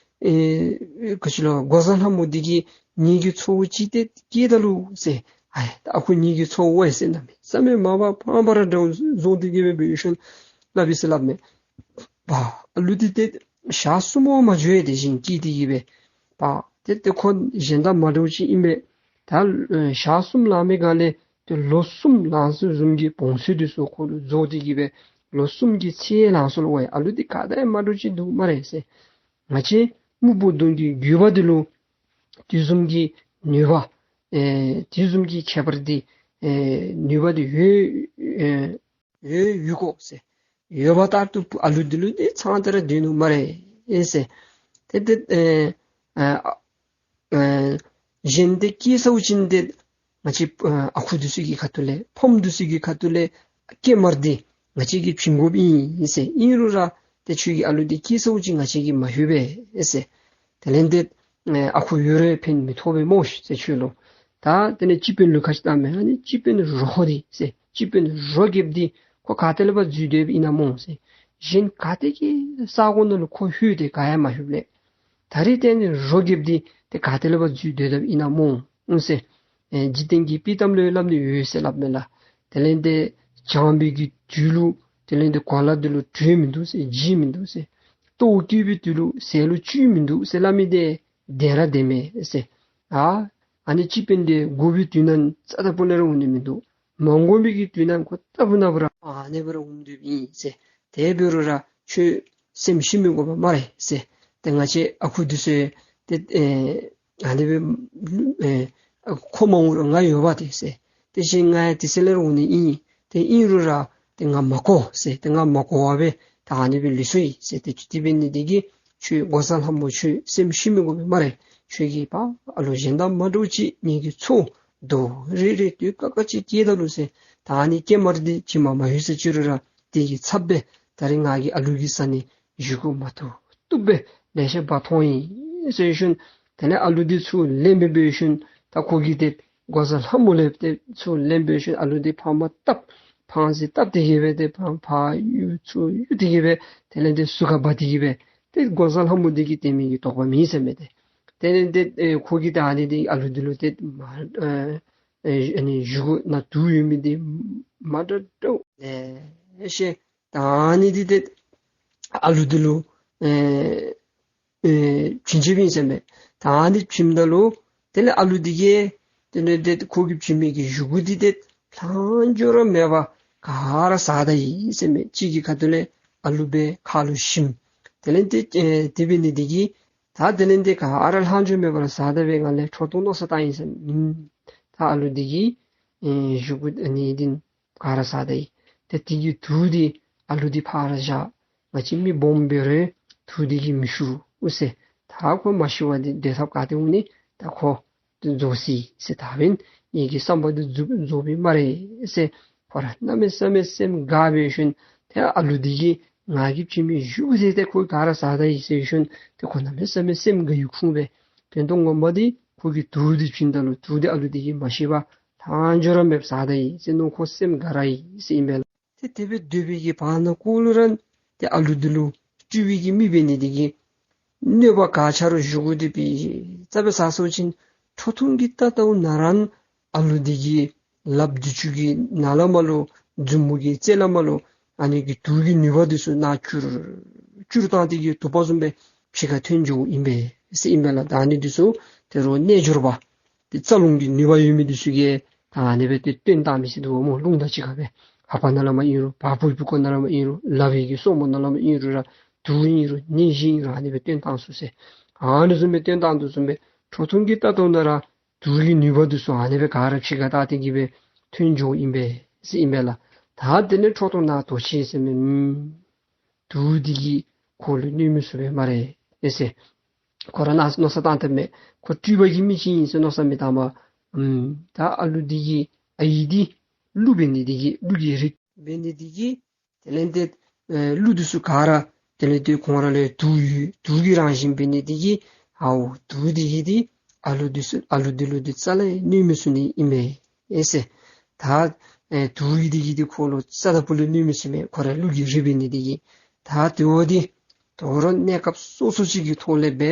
ཨེ་ག་ཅི་ལོ་འགོག་བཟའ་ལྷ་མོ་འདི་གིས་ངེ་གི་ཚ་བོ་ཅིག་ཏེ་སྐྱེས་ད་ལོ་ཟེར། ཨའི་ད་ཨ་ཁུ་ངེ་གི་ཚ་བོ་ཨེ་ཟེར། གནམ་མེད་ས་མེད་མ་པ་ཕངས་པ་ར་འདྲཝ་བཟོ་སྟེ་གི་སྦེ་འབད་ཞིནམ་སླབ་ཨིན་ཟེར་སླབ་མས། པ་ཨ་ལུ་འདི་ཏེ་ཞག་གསུམ་འོང་མ་འགྱོ་ཡི། དེ་བཞིན་སྐྱེས་ཏེ་གི་སྦེ་པ་ཏེ་ཏེ་ཁོ་གཞན་དང་མ་འདྲཝ་ཅིག་ཨིན་པས། ད་ཨེ་ཞག་གསུམ་ལང་པའི་སྒང་ལས་ཏེ་ལོ་གསུམ་ལང་ས་བཟུམ་གྱི་བོངས་ཚད་འདི་ཚུ་ཁོ་ལུ་རྫོགས་ཏེ་གི་སྦེ་ལོ་གསུམ་གྱི་ཚེ་ལང་སོ་ལོ་ཝའི། ཨ་ལུ་འདི་ག་དང་ཡང་མ་འདྲཝ་ཅིག་འདུག་སྨ་རེ་ཟེར། ང་བཅས་སྨུག་པོ་གདོང་གི་རྒྱུད་པ་འདི་ལུ་དེ་བཟུམ་གྱི་ནུས་པ་ ཨེ་དེ་བཟུམ་གྱི་ཁྱད་པར་འདི་ཨེ་ནུས་པ་འདི་ཡོད་ཨེ་ཡོད་ཡོད་གོ་ཟེར། ཡོད་པ་ལྟར་དུ་ཨ་ལུ་འདི་ལུ་ཏེ་ཚང་ཏེ་ར་སྡོད་ནུག་སྨ་རེ་ཟེར། ཏེ་ཏེ་ཨེ་ཨ་ཨ་གཞན་ཏེ་སྐྱེས་སོ་ཅིན་ཏེ་ང་བཅས་ཨ་ཨ་ཁུ་འདི་ཚུ་གི་ཁ་ཐུག་ལས་ཕམ་འདི་ཚུ་གི་ཁ་ཐུག་ལས་སྐྱེས་མར་འདི་ང་བཅས་ཀྱིས་བྱིན་དགོཔ་ཨིན་ཟེར། ཨིན་རུང་ར་ཏེ་ཁྱོད་ཀྱི་ཨ་ལུ་འདི་སྐྱེས་སོ་ཅིན་ང་བཅས་ཀྱིས་མ་ལྷོད་པས་ཟེར། དེ་ལས་ཏེ་ཨ་ཁུ་ཡོད་རུང་ཕན་མི་ཐོགས་པས་སྨོ་ཟེར་ཁྱོད་ལུ། ད་དེ་ནས་སྤྱི་དཔོན་ལུ་ཁ་ཅིག་བཏངམ་མས། ཨ་ནི་སྤྱི་དཔོན་རོགས་འདི་ཟེར། སྤྱི་དཔོན་རོགས་རྒསཔ་འདི་ཁོ་ག་ཏེ་ལས་ཕར་འཛུལ་སྡོདཔ་ཨིན་ན་སྨོ་ཟེར། གཞན་ག་ཏེ་གི་ས་གོ་ནང་ལུ་ཁོ་ལྷོད་དེ་ག་ཡང་མ་ལྷོདཔ་ལས། ད་རིས་ཏེ་ཨ་ནི་རོགས་རྒསཔ་འདི་ཏེ་ག་ཏེ་ལས་ཕར་འཛུལ་སྡོདཔ་ཨིན་ན་སྨོ་ཟེར། ཨེ་འཇིག་རྟེན་གྱི་དཔྱེ་གཏམ་ལུ་སླབ་ནི་ཡོད་ཟེར་སླབ་མས་ལགས། དེ་ལས་ཏེ་བྱང་པའི་གི་དུས་ལུ་དེ་ལས་ཏེ་གོ་ལ་འདི་ལུ་དྲོད་མིན་འདུག་ཟེར། ལྗིད་མིན་འདུག་ཟེར། ལྟོཝ་བཀྱེས་པའི་དུས་ལུ་ཟས་ལུ་བཅུད་མིན་འདུག་ཟེར་སླབ་མི་འདི་བདེན་ར་བདེན་མས་ཟེར། ཨ་ཨ་ནི་སྤྱི་དཔོན་འདི་དགོ་པའི་དུས་ན་རྩ་ལྟ་བུ་ལས་ར་འོང་ནི་མིན་འདུག། མ་དགོ་པའི་གི་དུས་ན་ཁོ་ལྟ་བུ་ན་བུ་ར་ཨ་ནི་བུ་ར་འོང་སྡོདཔ་ཨིན་ཟེར། དེ་འབད་རུང་ར་ཁྱོད་སེམས་ཤི་མི་དགོ་པས་སྨ་རེ་ཟེར། ཏེ་ང་བཅས་ཨ་ཁུ་འདི་ཚུ་ཏེ་ཨེ་ཨ་ནི་སྦེ་ཨེ་ཁོ་མ་འོང་རུང་ང་ཡོད་པ་ཏེ་ཟེར། དེ་བཞིན་ང་ཡང་དེ་ཚེ་ལས་ར་འོང་ནི་ཨིན། ཏེ་ཨིན་རུང་ར་ཏེ་ང་མ་གོ་ཟེར། ཏེ་ང་མ་གོ་བར་སྦེ་ད་ཨ་ནི་སྦེ་ལུས་སོ་ཡི་ཟེར། ཏེ་དེ་འབད་ནི་འདི་གིས་ཁྱོད་འགོག་བཟའ་ལྷ་མོ་ཁྱོད་སེམས་ཤི་མི་དགོ་པས་སྨ་རེ། ཁྱོད་ཀྱིས་ཕར་ཨ་ལུ་གཞན་དང་མ་འདྲཝ་ཅིག་ངེ་གི་ཚའོ་དོ་རེ་རེ་དུས་ཀ་ཀ་ཅིག་སྐྱེས་ད་ལུ་ཟེར། ད་ཨ་ནི་སྐྱེས་མར་འདི་ཁྱོད་མ་མ་ལྷོད་ཟེར་ཅི་རུང་ར་དེ་གི་ཚབ་སྦེ་ད་རིས་ང་གིས་ཨ་ལུ་གི་ས་ནི་བཞེས་སྒོ་མ་ཐུབ་ཐུབ་སྦེ་ལེ་ཤ་འབག་འཐོན་ཡི་ཟེར་ཞིནམ་དེ་ལས་ཨ་ལུ་འདི་ཚུར་ལེན་སྦེ་འབད་ཞིནམ་ད་ཁོ་གིས་ཏེ་འགོག་བཟའ་ལྷ་མོ་ལས་ཏེ་ཚུར་ལེན་འབད་ཞིནམ་ཨ་ལུ་འདི་ཕར་མར་བཏབ། ཕངས་སི་བཏབ་སྟེ་གི་སྦེ་ཏེ་ཕར་ཕར་གཡུག་ཚུར་གཡུག་སྟེ་གི་སྦེ་དེ་ལས་ཏེ་ཟུར་ཁར་འབག་སྟེ་གི་སྦེ་ཏེ་འགོག་བཟའ་ལྷ་མོ་འདི་གིས་དེ་མི་གི་དོགས་པ་མེད་ཟེར་མས་ཏེ། དེ་ལས་ཏེ་ཨེ་ཁོ་གིས་ད་ཨ་ནི་འདི་ཨ་ལུ་འདི་ལུ་ཏེ་མ་ཨེ་ཨེ་ཨ་ནི་བཞེས་སྒོ་ནང་དུག་ཡོད་མི་འདི་མ་འདྲཝ་འདྲཝ་ལེ་ཤ་ད་ཨ་ནི་འདི་ཏེ་ཨ་ལུ་འདི་ལུ་ཨེ་ཨེ་བྱིན་བྱིནམ་ཨིན་ཟེར་མས། ད་ཨ་ནི་བྱིནམ་ད་ལུ་དེ་ལས་ཨ་ལུ་འདི་གིས་དེ་ལས་ཏེ་ཁོ་གིས་བྱིན་མི་གི་བཞེས་སྒོ་འདི་ཏེ་ལྷག་འཕྲོ་ར་མེད་པར་ག་ར་ཟ་ད་ཡི་ཟེར་མས། གཅིག་གི་ཁ་ཐུག་ལས་ཨ་ལུ་སྦེ་ཁ་ལུ་ཞིམ། དེ་ལས་ཏེ་ཨེ་དེ་འབད་ནི་འདི་གིས་ད་དེ་ལས་ཏེ་ག་ར་ལྷག་འཕྲོ་མེད་པར་ཟ་ད་པའི་ངང་ལས་ཁྲོ་ཐུང་མནོ་བསམ་བཏང་ཡི་ཟེར་མས། ད་ཨ་ལུ་འདི་གིས་ཨེ་བཞེས་སྒོ་ཨ་ནི་འདི་ག་ར་ཟ་ད་ཡི། ཏེ་དེ་གི་དུག་འདི་ཨ་ལུ་འདི་ཕར་ར་བཞག། ང་བཅས་མི་སྦོམ་འབད་རུང་དུག་འདི་གིས་མི་ཤི་འོང་ཟེར། ད་ཁོ་མ་ཤི་བར་འདི་སྡོད་ཐབས་ག་ཏེ་འོང་ནི། ད་ཁོ་འདི་རྫོགས་སོ་ཡི་ཟེར། ད་འབདན་ངེ་གི་བསམ་པ་འདི་རྫོགས་རྫོགས་པས་སྨ་རེ་ཟེར། ཁོ་ར་གནམ་མེད་ས་མེད་སེམས་དགའ་སྦེ་ཞིནམ་ཏེ་ཨ་ལུ་འདི་གིས་ང་གིས་བྱིན་མི་བཞེས་སྒོ་འདི་ཏེ་ཁོ་ག་ར་ཟ་ད་ཡི་ཟེར་ཞིནམ་ཏེ་ཁོ་གནམ་མེད་ས་མེད་སེམས་དགའ་ཡི་ཁུངས་སྦེ། དོན་དུ་ངོ་མ་འདི་ཁོ་གིས་དུག་འདི་བྱིན་ད་ལུ་དུག་འདི་ཨ་ལུ་འདི་གིས་མ་ཤེས་པར་ལྷག་འཕྲོ་ར་མེདཔ་ཟ་ད་ཡི་ཟེར་མནོ་ཁོ་སེམས་དགའ་ར་ཡི་ཟེར་ཨིན་པས་ལགས། ཏེ་དེ་སྦེ་སྡོད་པའི་གི་བར་ན་ཁོ་ལུ་ར་ཏེ་ཨ་ལུ་འདི་ལུ་སྤྲུལ་པའི་གི་མི་འབད་ནི་འདི་གིས་གནོད་པ་ག་ཆ་རུང་བཞེས་སྒོ་འདི་སྦེ་རྩ་སྦེ་ཟ་སོ་ཅིན་ཁྲོ་ཐུང་གིས་བལྟ་བལྟཝ་ན་ར་ཨ་ལུ་འདི་གི་ལགཔ་འདི་ཚུ་གི་ནང་ལས་མར་ལུ་མཛུབ་མོ་གི་རྩེ་ལས་མར་ལུ་ཨ་ནི་གི་དུག་གི་ནུས་པ་འདི་ཚུ་ནང་བསྐྱུར་བསྐྱུར་བཏང་སྟེ་གི་དུ་པ་བཟུམ་སྦེ་ཕྱི་ཁར་ཐོན་འགྱོཝ་ཨིན་པས་ཟེར་ཨིན་པས་ལགས། ད་ཨ་ནི་འདི་ཚུ་དེ་རུ་རྣལ་འབྱོར་པ་ཏེ་རྩ་རླུང་གི་ནུས་པ་ཡོད་མི་འདི་ཚུ་གིས་ད་ཨ་ནི་སྦེ་ཏེ་བཏོན་བཏང་མི་ཅིག་འདུག་སྨོ། རླུང་དང་གཅིག་ཁར་སྦེ་ལྷ་པ་ནང་ལས་མར་ཨིན་རུང་བ་སྤུའི་ཕུང་ཁོག་ནང་ལས་མར་ཨིན་རུང་ལག་པའི་གི་སོར་མོ་ནང་ལས་མར་ཨིན་རུང་ར་དུག་ཨིན་རུང་ནད་གཞི་ཨིན་རུང་ཨ་ནི་སྦེ་བཏོན་བཏང་ཚུགས་ཟེར། ཨ་ནི་བཟུམ་སྦེ་བཏོན་བཏང་དོ་བཟུམ་སྦེ་ཁྲོ་ཐུང་གིས་བལྟ་བལྟཝ་ན་ར་དུག་གི་ནུས་པ་འདི་ཚུ་ཨ་ནི་སྦེ་ག་ར་ཕྱི་ཁར་བལྟ་སྟེ་གི་སྦེ་ཐོན་འགྱོཝ་ཨིན་པས་ཟེར་ཨིན་པས་ལགས། ད་དེ་ལས་ཁྲོ་ཐུང་ནང་དོགས་ཅི་ཟེར་མས། ཨུམ། དུག་འདི་གིས་ཁོ་ལུ་གནོད་མི་ཚུགས་པས་སྨ་རེ་ཨེ་ཟེར། ཁོ་ར་ནཱ་མནོ་བསམ་བཏང་སྟེ་མས། ཁོ་སྤྲུལ་པ་གི་མི་ཅིག་ཨིན་ཟེར་མནོ་བསམ་མི་བཏང་པར། ཨུམ། ད་ཨ་ལུ་འདི་གི་ཨའི་འདི་ཀླུ་འབད་ནི་འདི་གིས་ཀླུ་གི་རིགས་འབད་ནི་འདི་གིས་དེ་ལས་ཏེ་ཨེ་ཀླུ་འདི་ཚུ་ག་ར་དེ་ལས་ཏེ་ཁོང་ར་ལུ་དུག་ཡོད་དུག་གི་རང་བཞིན་འབད་ནི་འདི་གིས་ཨའོ་དུག་འདི་གིས་འདི་ཨ་ལུ་འདི་ཚུ་ཨ་ལུ་འདི་ལུ་འདི་རྩ་ལས་གནོད་མི་ཚུགས་ནི་ཨིན་མས་ཨེ་ཟེར། ད་ཨེ་དུག་གི་འདི་གིས་འདི་ཁོ་ལུ་རྩ་ལྟ་བུ་ལུ་གནོད་མི་ཚུགས་མས། ཁོ་ར་ཀླུ་གི་རིགས་འབད་ནི་འདི་གིས། ད་དེ་བ་འདི་དོ་རུང་གནས་སྐབས་སོ་སོ་ཅིག་གི་ཐོག་ལས་སྦེ་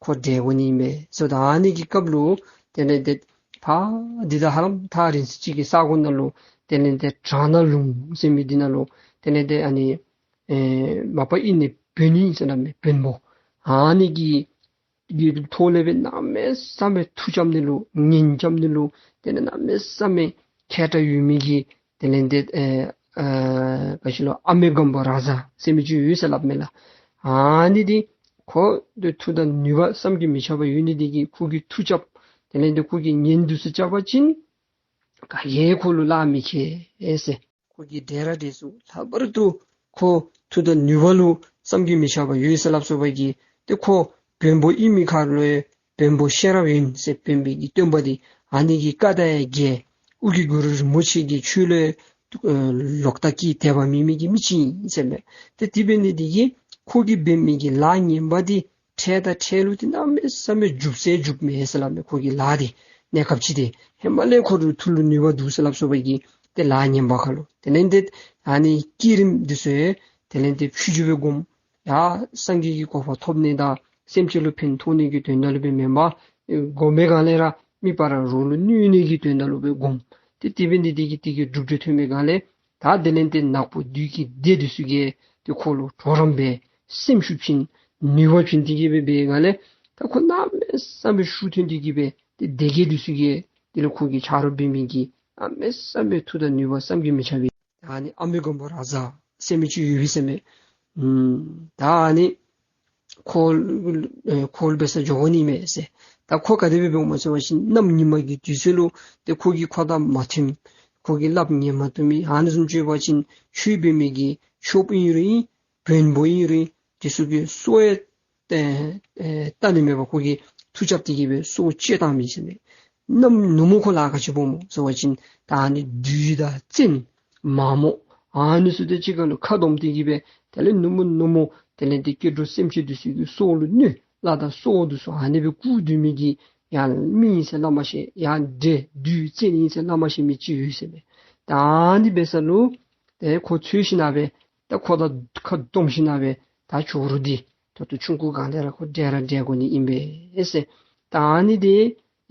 ཁོ་བསྒྲལ་དགོ་ནི་ཨིན་པས་ཟེར། ད་ཨ་ནི་གི་སྐབས་ལུ་དེ་ལས་ཏེ་ཕར་འདི་དང་ཧ་ལམ་ཐག་རིང་ས་ཅིག་གི་ས་གོ་ནང་ལུ་དེ་ལས་ཏེ་བྲག་ནག་ལུང་ཟེར་མི་འདི་ནང་ལུ་དེ་ལས་ཏེ་ཨ་ནི་ཨེ་མ་པ་ཨིན་ནི་བོན་ཨིན་ཟེར་སླབ་མས། བོན་པོ་ཨ་ནི་གི་གི་ཐོག་ལས་སྦེ་གནམ་མེད་ས་མེད་མཐུ་རྐྱབ་ནི་ལུ་ངན་རྐྱབ་ནི་ལུ་དེ་ལས་གནམ་མེད་ས་མེད་མཁས་དྲགས་ཡོད་མི་གི་དེ་ལས་ཏེ་ཨེ་ཨེ་ག་ཅི་ལོ་ཨ་མྱེས་སྒམ་པོ་རཱ་ཛ་ཟེར་མི་ཅིག་ཡོད་ཟེར་སླབ་མས་ལགས། ཨ་ནི་འདི་ཁོ་འདི་མཐུ་དང་ནུས་པ་བསམ་གྱིས་མི་ཁྱབ་པ་ཡོད་ནི་འདི་གིས་ཁོ་གིས་མཐུ་རྐྱབ་ དེ་ལས་འདི་ཁོ་གིས་ཉན་འདི་ཚུ་རྐྱབ་པ་ཅིན་ག་གིས་ཁོ་ལུ་ལཱ་མི་ཁེལ་ཟེར། ཁོ་གི་འདྲེ་ར་འདི་ཚུ་ལྷག་པར་དུ་ཁོ་མཐུ་དང་ནུས་པ་ལུ་བསམ་གྱིས་མི་ཁྱབ་པ་ཡོད་ཟེར་སླབ་སོ་བ་གི། ཏེ་ཁོ་བོན་པོ་ཨིན་མི་ཁར་ལུ་བོན་པོ་ཤེས་རབ་ཡིན་ཟེར་བོན་པོའི་གི་སྟོན་པ་འདི་ཨ་ནི་གི་བཀའ་དང་ཡང་འགལ། ཨོ་རྒྱན་གུ་རུ་རིན་པོ་ཆེ་གི་ཆོས་ལུ་ཨེ་ལོག་ལྟ་གི་དད་པ་མེད་མི་གི་མི་ཅིག་ཨིན་ཟེར་མས། ཏེ་དེ་འབད་ནི་འདི་གིས་ཁོ་གིས་འབད་མི་གི་ལཱ་ངན་པ་འདི་འཕྲལ་དང་འཕྲལ་ལུ་ཏེ་གནམ་མེད་ས་མེད་འཇུག་སའི་འཇུག་མས་ཟེར་སླབ་མས། ཁོ་གི་ལཱ་འདི་གནས་སྐབས་ཅིག་འདི་ཧེ་མ་ལས་ཁོ་ལུ་མཐུ་ལུ་ནུས་པ་འདུག་ཟེར་སླབ་སོ་བ་གི། ཏེ་ལཱ་ངན་པ་ཁར་ལུ་དེ་ལས་འདི་ཨ་ནི་བསྐྱེད་རིམ་འདི་ཚུ་དེ་ལས་འདི་ཕྱི་འགྱུར་སྦེ་སྒོམ། ཡ་སངས་རྒྱས་ཀྱི་གོ་འཕང་ཐོབ་ནི་དང་སེམས་ཅན་ལུ་ཕན་ཐོགས་ནི་གི་དོན་དག་ལུ་སྦེ་མེན་པར་སྒོམ་པའི་སྒང་ལས་ར་མི་ཕར་ར་རོགས་ལུ་གནོད་ནི་གི་དོན་དག་ལུ་སྦེ་སྒོམ། ཏེ་དེ་འབད་ནི་འདི་གིས་དེ་གི་སྒྲུབ་བྱེད་ཐོན་པའི་སྒང་ལས་ད་དེ་ལས་འདི་ནག་པོ་བདུད་ཀྱི་སྡེ་འདི་ཚུ་གིས་ཏེ་ཁོ་ལུ་གྲོགས་རམ་འབད། སེམས་ཤུགས་བྱིན། ནུས་པ་བྱིན། དེ་གིས་སྦེ་འབད་བའི་སྒང་ལས་ད་ཁོ་གནམ་མེད་ས་མེད་ཤུགས་ཐོན་ཏེ་གིས་སྦེ་ཏེ་སྡེ་བརྒྱད་འདི་ཚུ་གིས་དེ་ལས་ཁོ་གི་ཆ་རོགས་འབད་མི་གི་གནམ་མེད་ས་མེད་མཐུ་དང་ནུས་པ་བསམ་གྱིས་མི་ཁྱབ་པའི། ད་ཨ་ནི་ཨ་མི་མགོན་པོ་རཱ་ཛ་ཟེར་མི་ཅིག་ཡོད་པས་ཟེར་མས། ཨུམ་ད་ཨ་ནི་ཁོ་ཨེ་ཁོ་ལུ་འབད་སར་འགྱོ་དགོ་ནི་མས་ཟེར། ད་ཁོ་ག་དེ་སྦེ་འོངམ་སྨོ་ཟེར་བ་ཅིན་གནམ་ཉི་མ་གི་དུས་ཚོད་ལུ་ཏེ་ཁོ་གིས་ཁོ་དང་མ་མཐུན། ཁོ་གིས་སླབ་ཉན་མ་བཏུབ་མི་ཨ་ནི་བཟུམ་ཅིག་འབད་བ་ཅིན་ཆོས་འབད་མི་གི་ཆོསཔ་ཨིན་རུང་ཨིན་བོན་པོ་ཨིན་རུང་ཨིན་དེ་ཚུ་གིས་སྲོག་ཡང་ཨེ་ཨེ་གཏང་ནི་མེད་པར་ཁོ་གིས་མཐུ་རྐྱབ་སྟེ་གིས་སྦེ་སྲོག་བཅད་བཏང་མི་ཟེར་མས། གནམ་ནུབ་མོ་ཁོ་ལཱ་ག་ཅི་འབདཝ་སྨོ་ཟེར་བ་ཅིན་ད་ཨ་ནི་བདུད་དང་བཙན་མ་མོ་ཨ་ནི་ཚུ་དང་གཅིག་ཁར་ལུ་ཁ་བསྡོམས་ཏེ་གིས་སྦེ་དེ་ལས་ནུབ་མོ་ནུབ་མོ་དེ་ལས་འདི་སྐྱེ་འགྲོ་སེམས་ཅན་འདི་ཚུ་གི་སྲོག་ལུ་གནོད། ལྷ་དང་སྲོག་འདི་ཚུ་ཨ་ནི་སྦེ་རྐུ་སྡོད་མི་གི་ཡང་མི་ཨིན་ཟེར་སླབ་མ་ཤེས། ཡང་འདྲེ་བདུད་བཙན་ཨིན་ཟེར་སླབ་མ་ཤེས་མི་ཅིག་ཡོད་ཟེར་མས། ད་ཨ་ནི་འབད་ས་ལུ་ཏེ་ཁོ་འཚོལ་ཞིནམ་སྦེ་ད་ཁོ་དང་ཁ་བསྡོམས་ཞིནམ་སྦེ་ད་ཇོ་རུ་འདི་ད་ལྟོ་ཆུང་ཀུ་སྒང་ལས་ར་ཁོ་འདྲེ་ར་འདྲེ་དགོ་ནི་ཨིན་པས་ཟེར། ད་ཨ་ནི་འདི་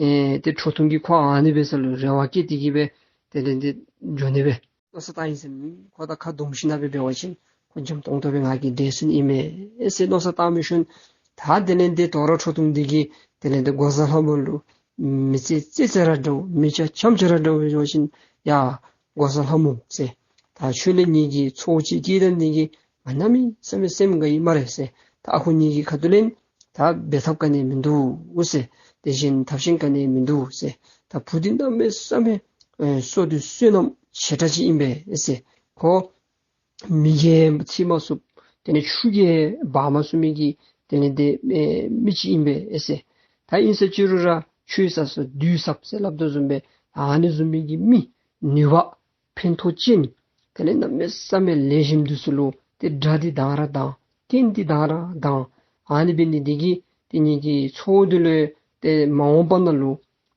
ཨེ་ཏེ་ཁྲོ་ཐུང་གིས་ཁོ་ཨ་ནི་འབད་ས་ལུ་རེ་བ་བསྐྱེད་དེ་གིས་སྦེ་དེ་ལས་འདི་འགྱོ་ནི་སྦེ་མནོ་བསམ་བཏང་ཡི་ཟེར་མས། ཁོ་དང་ཁ་བསྡོམས་ཞིནམ་སྦེ་འབད་བ་ཅིན་ཁོ་འཇམ་ཏོང་ཏོ་སྦེ་ང་གིས་འདྲེན་ཚུགས་ནི་ཨིན་མས་ཟེར་མནོ་བསམ་བཏང་མི་ཤུལ་ད་དེ་ལས་འདི་དོ་རུང་ཁྲོ་ཐུང་འདི་གིས་དེ་ལས་འདི་འགོག་བཟའ་ལྷ་མོ་ལུ་མི་ཚེ་ཙེ་ཙེ་ར་འདྲཝ་མི་ཆ་ཆམ་ཆ་ར་འདྲཝ་སྦེ་འབད་བ་ཅིན་ཡ་འགོག་བཟའ་ལྷ་མོ་ཟེར། ད་ཁྱོད་ལས་ངེ་གི་ཚོགས་ཅིག་སྐྱེས་ད་ནི་གི་ང་གནམ་མེད་ས་མེད་སེམས་དགའ་ཡི་སྨ་རེ་ཟེར། ད་ཨ་ཁུ་ངེ་གི་ཁ་ཐུག་ལས་ད་འབད་ཐབས་ག་ནི་མིན་འདུག་ཟེར། དེ་བཞིན་ཐབས་གཞན་ག་ནི་མིན་འདུག་ཟེར། ད་བུ་འདི་གནམ་མེད་ས་མེད་ཨེ་བསོད་བདེ་བསོད་ནམས་ཆེ་དྲགས་ཅིག་ཨིན་པས་ཟེར། ཁོ་མེ་གིས་འཚིག་མ་ཚུགསཔ་དེ་ལས་ཆུ་གིས་འབག་མ་ཚུགས་མི་གི་དེ་ལས་འདི་ཨེ་མི་ཅིག་ཨིན་པས་ཟེར། ད་ཨིན་ས་ཅི་རུང་ར་ཆོས་ཟབ་ས་བདུད་ཟབ་ཟེར་སླབ་དོ་བཟུམ་སྦེ་ཨ་ནི་བཟུམ་མའི་གི་མི་ནུས་པ་ཕན་ཐོགས་ཅན་དེ་ལས་གནམ་མེད་ས་མེད་ལེགས་ཤོམ་འདི་ཚུ་ལུ་ཏེ་དགྲ་འདི་དང་ར་དང་རྐྱེན་འདི་དང་ར་དང་ཨ་ནི་འབད་ནི་འདི་གིས་ཏེ་ངེ་གི་ཚོགས་འདི་ལུ་ཏེ་མ་འོངས་པ་ནང་ལུ་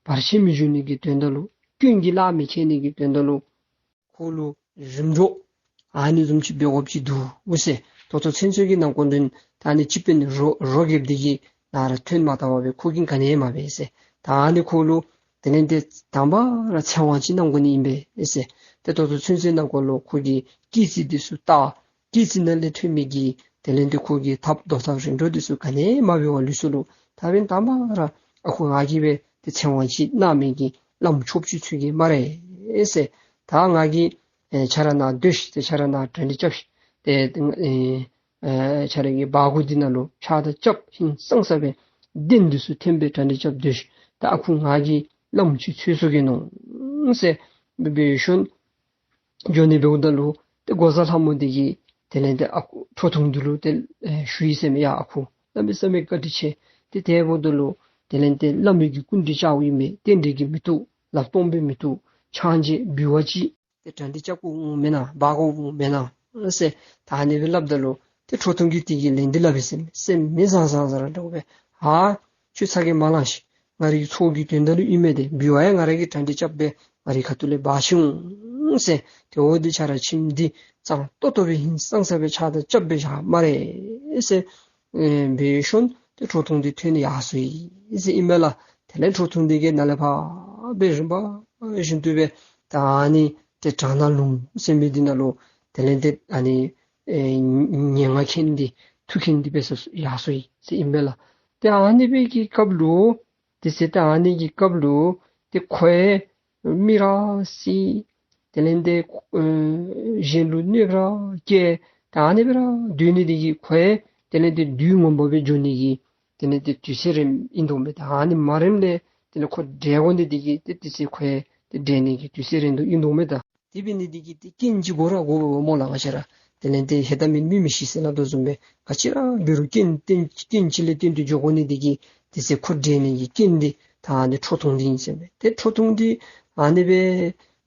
བར་ཆད་མི་འབྱུང་ནི་གི་དོན་དག་ལུ་སྐྱོན་གྱི་ལཱ་མི་འཁྱེར་ནི་གི་དོན་དག་ལུ་ཁོ་ལུ་རིམ་གྲོ་ཨ་ནི་བཟུམ་ཅིག་འབད་དགོཔ་ཅིག་འདུག་ཟེར། ད་ལྟོ་ཚུན་ཚོད་ཀྱི་ནང་འཁོད་ལུ་ད་ཨ་ནི་སྤྱི་དཔོན་རོ་རོ་རྒསཔ་འདི་གི་ནང་ར་ཐོན་མ་བཏང་བར་སྦེ་ཁོ་གིས་ག་ནི་ཡང་མ་འབད་ཟེར། ད་ཨ་ནི་ཁོ་ལུ་དེ་ལས་འདི་དང་པ་ར་ཚེ་དབང་ཅིག་གནང་དགོ་ནི་ཨིན་པས་ཟེར། ཏེ་ད་ལྟོ་ཚུན་ཚོད་ནང་འཁོད་ལུ་ཁོ་གིས་སྐྱེས་རྩིས་འདི་ཚུ་བལྟ། སྐྱེས་རྩིས་ནང་ལས་ཐོན་མི་གི་དེ་ལས་འདི་ཁོ་གི་ཐབས་བཟློག་ཐབས་རིམ་གྲོ་འདི་ཚུ་ག་ནི་ཡང་མ་འབད་བར་ལུས་སོ་ལོ། ད་འབདན་དང་པ་ར་ཨ་ཁུ་ང་གིས་སྦེ་ཏེ་ཚེ་དབང་ཅིག་གནང་མི་གི་བླམ་ཆོསཔ་ཅིག་འཚོལ་གེ་སྨ་རེ་ཟེར། ད་ང་གིས་ཨེ་ཁྱོད་ར་ནཱ་སྡོད་ཤིག། ཏེ་ཁྱོད་ར་ནཱ་གྲ་སྒྲིག་རྐྱབ་ཤིག། ཏེ་ཨེ་ཨེ་ཁྱོད་ར་གི་སྦ་སྒོར་འདི་ནང་ལུ་ཕྱག་དང་རྐྱབ་ཧིང་སངས་ས་སྦེ་གདན་འདི་ཚུ་འཐེན་སྦེ་གྲ་སྒྲིག་རྐྱབ་སྡོད་ཤིག། ད་ཨ་ཁུ་ང་གིས་བླམ་ཅིག་འཚོལ་སོང་གེ་ནོ་ཟེར་འབད་བའི་ཤུལ་འགྱོ་ནི་འབདཝ་ད་ལུ་ཏེ་འགོག་བཟའ་ལྷ་མོ་འདི་གིས་དེ་ལས་འདི་ཨ་ཁུ་ཁྲོ་ཐུང་འདི་ལུ་ཏེ་ཨེ་ཞུ་ཡི་ཟེར་མས། ཡ་ཨ་ཁུ་གནམ་མེད་ས་མེད་བཀའ་དྲིན་ཆེ། ཏེ་དེ་འབདཝ་ད་ལུ་དེ་ལས་འདི་བླ་མའི་གི་སྐུ་མདུན་བཅར་བའི་མི་རྟེན་འབྲེལ་གྱི་མི་བཏུབ། ལགཔ་སྟོང་པའི་མི་བཏུབ། ཕྱག་མཇལ་འབུལ་བ་ཅིག་ཏེ་གྲ་སྒྲིག་རྐྱབ་དགོཔ་མེན་ན། འབག་དགོཔ་མེན་ན་ཟེར་ད་ཨ་ནི་སྦེ་སླབ་ད་ལུ་ཏེ་ཁྲོ་ཐུང་གིས་དེ་གི་ལན་འདི་སླབ་ཡི་ཟེར་མས། སེམས་མི་བཟང་བཟང་ཟེར་ར་འདྲཝ་སྦེ། ཧ་ཁྱོད་ཚ་གྱང་མ་ལང་ཤིག། ང་རའི་གི་ཚོགས་ཀྱི་དོན་དག་ལུ་ཨིན་མས། ཏེ་འབུལ་བ་ཡང་ང་ར་གིས་གྲ་སྒྲིག་རྐྱབ་སྦེ་ང་རའི་ཁ་ཐུག་ལས་འབག་ཤོག་ཟེར། ཏེ་འོ་འདི་ཁྱོད་ར་ཁྱིམ་འདི་གཙང་ཏོག་ཏོ་སྦེ་ཧིང་སངས་ས་སྦེ་ཕྱག་དང་རྐྱབ་སྦེ་བཞག་སྨ་རེ་ཟེར་ཨེ་འབད་ཞིནམ་ཏེ་ཁྲོ་ཐུང་འདི་ཐོན་ཡར་སོ་ཡི་ཟེར་ཨིན་མས་ལགས། དེ་ལས་ཁྲོ་ཐུང་འདི་གིས་ནཱ་ལས་ཕར་སྦེ་རིམ་པ་བཞིན་དུ་སྦེ་ད་ཨ་ནི་ཏེ་བྲག་ནག་ལུང་ཟེར་མི་འདི་ནང་ལུ་དེ་ལས་ཏེ་ཨ་ནི་ཨེ་ཉེ་ང་མཁན་འདི་ཐུགས་མཁན་འདི་འབད་སར་ཡར་སོ་ཡི་ཟེར་ཨིན་མས་ལགས། ཏེ་ཨ་ནི་སྦེ་གི་སྐབས་ལུ་དེ་ཚེ་ད་ཨ་ནི་གི་སྐབས་ལུ་ཏེ་ཁོ་ཡང་མི་ར་བསད། དེ་ལས་ཏེ་ཨེ་གཞན་ལུ་གནོདཔ་ར་བཀལ། ད་ཨ་ནི་སྦེ་ར་སྡོད་ནི་འདི་གིས་ཁོ་ཡང་དེ་ལས་ཏེ་བདུད་ངན་པ་སྦེ་འགྱོ་ནི་གི་དེ་ལས་ཏེ་དུས་ཚོད་རནམ་ཨིན་དོ་མས། ད་ཨ་ནི་མ་རནམ་ལས་ ལས་ཁོ་བསྒྲལ་དགོ་ནི་དེ་གིས་ཏེ་དེ་ཚེ་ཁོ་ཡང་ཏེ་བསྒྲལ་ནི་གི་དུས་ཚོད་རན་དོ་ཨིན་འདུག་མས། ད་དེ་འབད་ནི་དེ་གིས་ཏེ་རྐྱེན་ཅིག་དགོ་ར་དགོ་པས་སྨོ་ལགས། ག་ཅི་ར་དེ་ལས་ཏེ་ཧེ་ད་མེད་མི་མི་ཤི་ཟེར་སླབ་དོ་བཟུམ་སྦེ་ག་ཅི་ར་འབད་རུང་རྐྱེན་རྐྱེན་རྐྱེན་ཅིག་ལས་བརྟེན་ཏེ་འགྱོ་དགོ་ནི་དེ་གིས་དེ་ཚེ་ཁོ་བསྒྲལ་ནི་གི་རྐྱེན་འདི་ད་ཨ་ནི་ཁྲོ་ཐུང་འདི་ཨིན་ཟེར་མས། ཏེ་ཁྲོ་ཐུང་འདི་ཨ་ནི་སྦེ་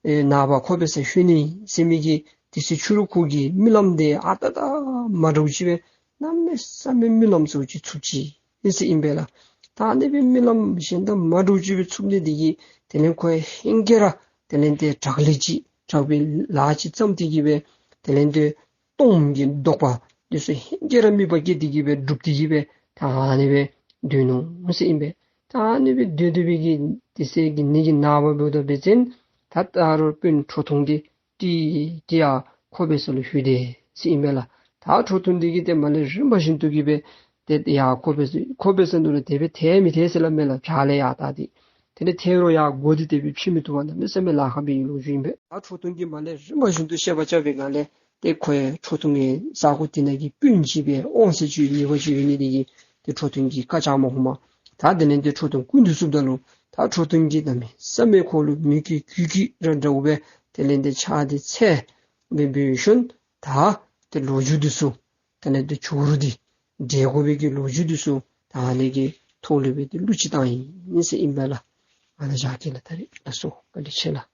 ཨེ་ནངས་པ་ཁོ་འབད་སར་ལྷོད་ནི་ཟེར་མི་གི་དེ་ཚེ་ཕྱི་རུ་ཁོ་གིས་རྨི་ལམ་འདི་ཨ་རྟག་རྟག་མ་འདྲཝ་ཅིག་སྦེ་གནམ་མེད་ས་མེད་རྨི་ལམ་ཚུ་ཅིག་ཚུགསཔ་ཅིག་ཨིན་ཟེར་ཨིན་པས་ལགས། ད་ཨ་ནི་སྦེ་རྨི་ལམ་གཞན་དང་མ་འདྲཝ་ཅིག་སྦེ་ཚུགས་ནི་དེ་གིས་དེ་ལས་ཁོ་ཧེང་སྐལ་ར་དེ་ལས་ཏེ་དྲག་ལས་ཅིག་དྲག་པའི་ལཱ་ཅིག་བརྩམས་ཏེ་གི་སྦེ་དེ་ལས་ཏེ་སྟོངམ་གི་དོགས་པ་འདི་ཚུ་ཧེང་སྐལ་ར་དམིགས་པ་བསྐྱེད་དེ་གི་སྦེ་སྒྲུབ་སྟེ་གི་སྦེ་ད་ཨ་ནི་སྦེ་སྡོད་ནུག་ཟེར་ཨིན་པས། ད་ཨ་ནི་སྦེ་སྡོད་སྡོད་པའི་གི་དེ་ཚེ་གི་ནི་གི་ནངས་པ་འབདཝ་ད་འབད་བ་ཅིན་ད་ད་རུང་སྤུན་ཁྲོ་ཐུང་འདི་ཏིག་ཏིག་ཡར་ཁོ་འབད་ས་ལུ་ལྷོད་དེས་ཟེར་ཨིན་པས་ལགས། ད་ཁྲོ་ཐུང་འདི་གིས་ཏེ་མར་ལས་རིམ་པ་བཞིན་དུ་གི་སྦེ་ཏེ་ཡར་ཁོ་འབད་ས་ཁོ་འབད་ས་ནང་ལུ་དེ་སྦེ་ཐལ་མི་ཐལ་ཟེར་སླབ་མས་ལགས། བྱག་ལས་ཡར་བལྟ་སྟེ་དེ་ལས་ཐལ་རུང་ཡར་སྒོ་འདི་དེ་སྦེ་ཕྱེ་མི་བཏུབ་པར་གནམ་མེད་ས་མེད་ལཱ་ཁག་པའི་ལོ་རྒྱུས་ཨིན་པས། ད་ཁྲོ་ཐུང་གིས་མར་ལས་རིམ་པ་བཞིན་དུ་བཤད་པ་རྐྱབ་པའི་སྒང་ལས་ཏེ་ཁོ་ཡང་ཁྲོ་ཐུང་གི་ས་གོ་དེ་ནང་གི་སྤུན་ཅིག་སྦེ་དབང་ཚད་ཅིག་ཡོད་མི་ཅིག་ཡོད་ནི་དེ་གིས་ཏེ་ཁྲོ་ཐུང་གིས་བཀའ་བཅག་མ་ཧུམ་པར་ད་དེ་ལས་ཏེ་ཁྲོ་ཐུང་སྐུ་མདུན་ཚུདཔ་ད་ལུ་ད་ཁྲོ་ཐུང་གིས་གནམ་མེད་ས་མེད་ཁོ་ལུ་མོས་གུས་གུས་གུས་ར་འདྲཝ་སྦེ་དེ་ལས་ཏེ་ཕྱག་འདི་འཚལ་སྦེ་འབད་ཞིནམ་ད་ཏེ་ལོ་རྒྱུས་འདི་ཚུ་དེ་ལས་ཏེ་ཇོ་རུ་འདི་བསྒྲལ་དགོ་པའི་གི་ལོ་རྒྱུས་འདི་ཚུ་ད་ཨ་ནི་གི་ཐོག་ལུ་སྦེ་ཏེ་གླུ་ཅིག་བཏང་ཡི་ཟེར་ཨིན་པས་ལགས། ཨ་ནཱ་བཞག་གེ་ལགས། ད་རེས་ལགས་སོ། བཀའ་དྲིན་ཆེ་ལགས།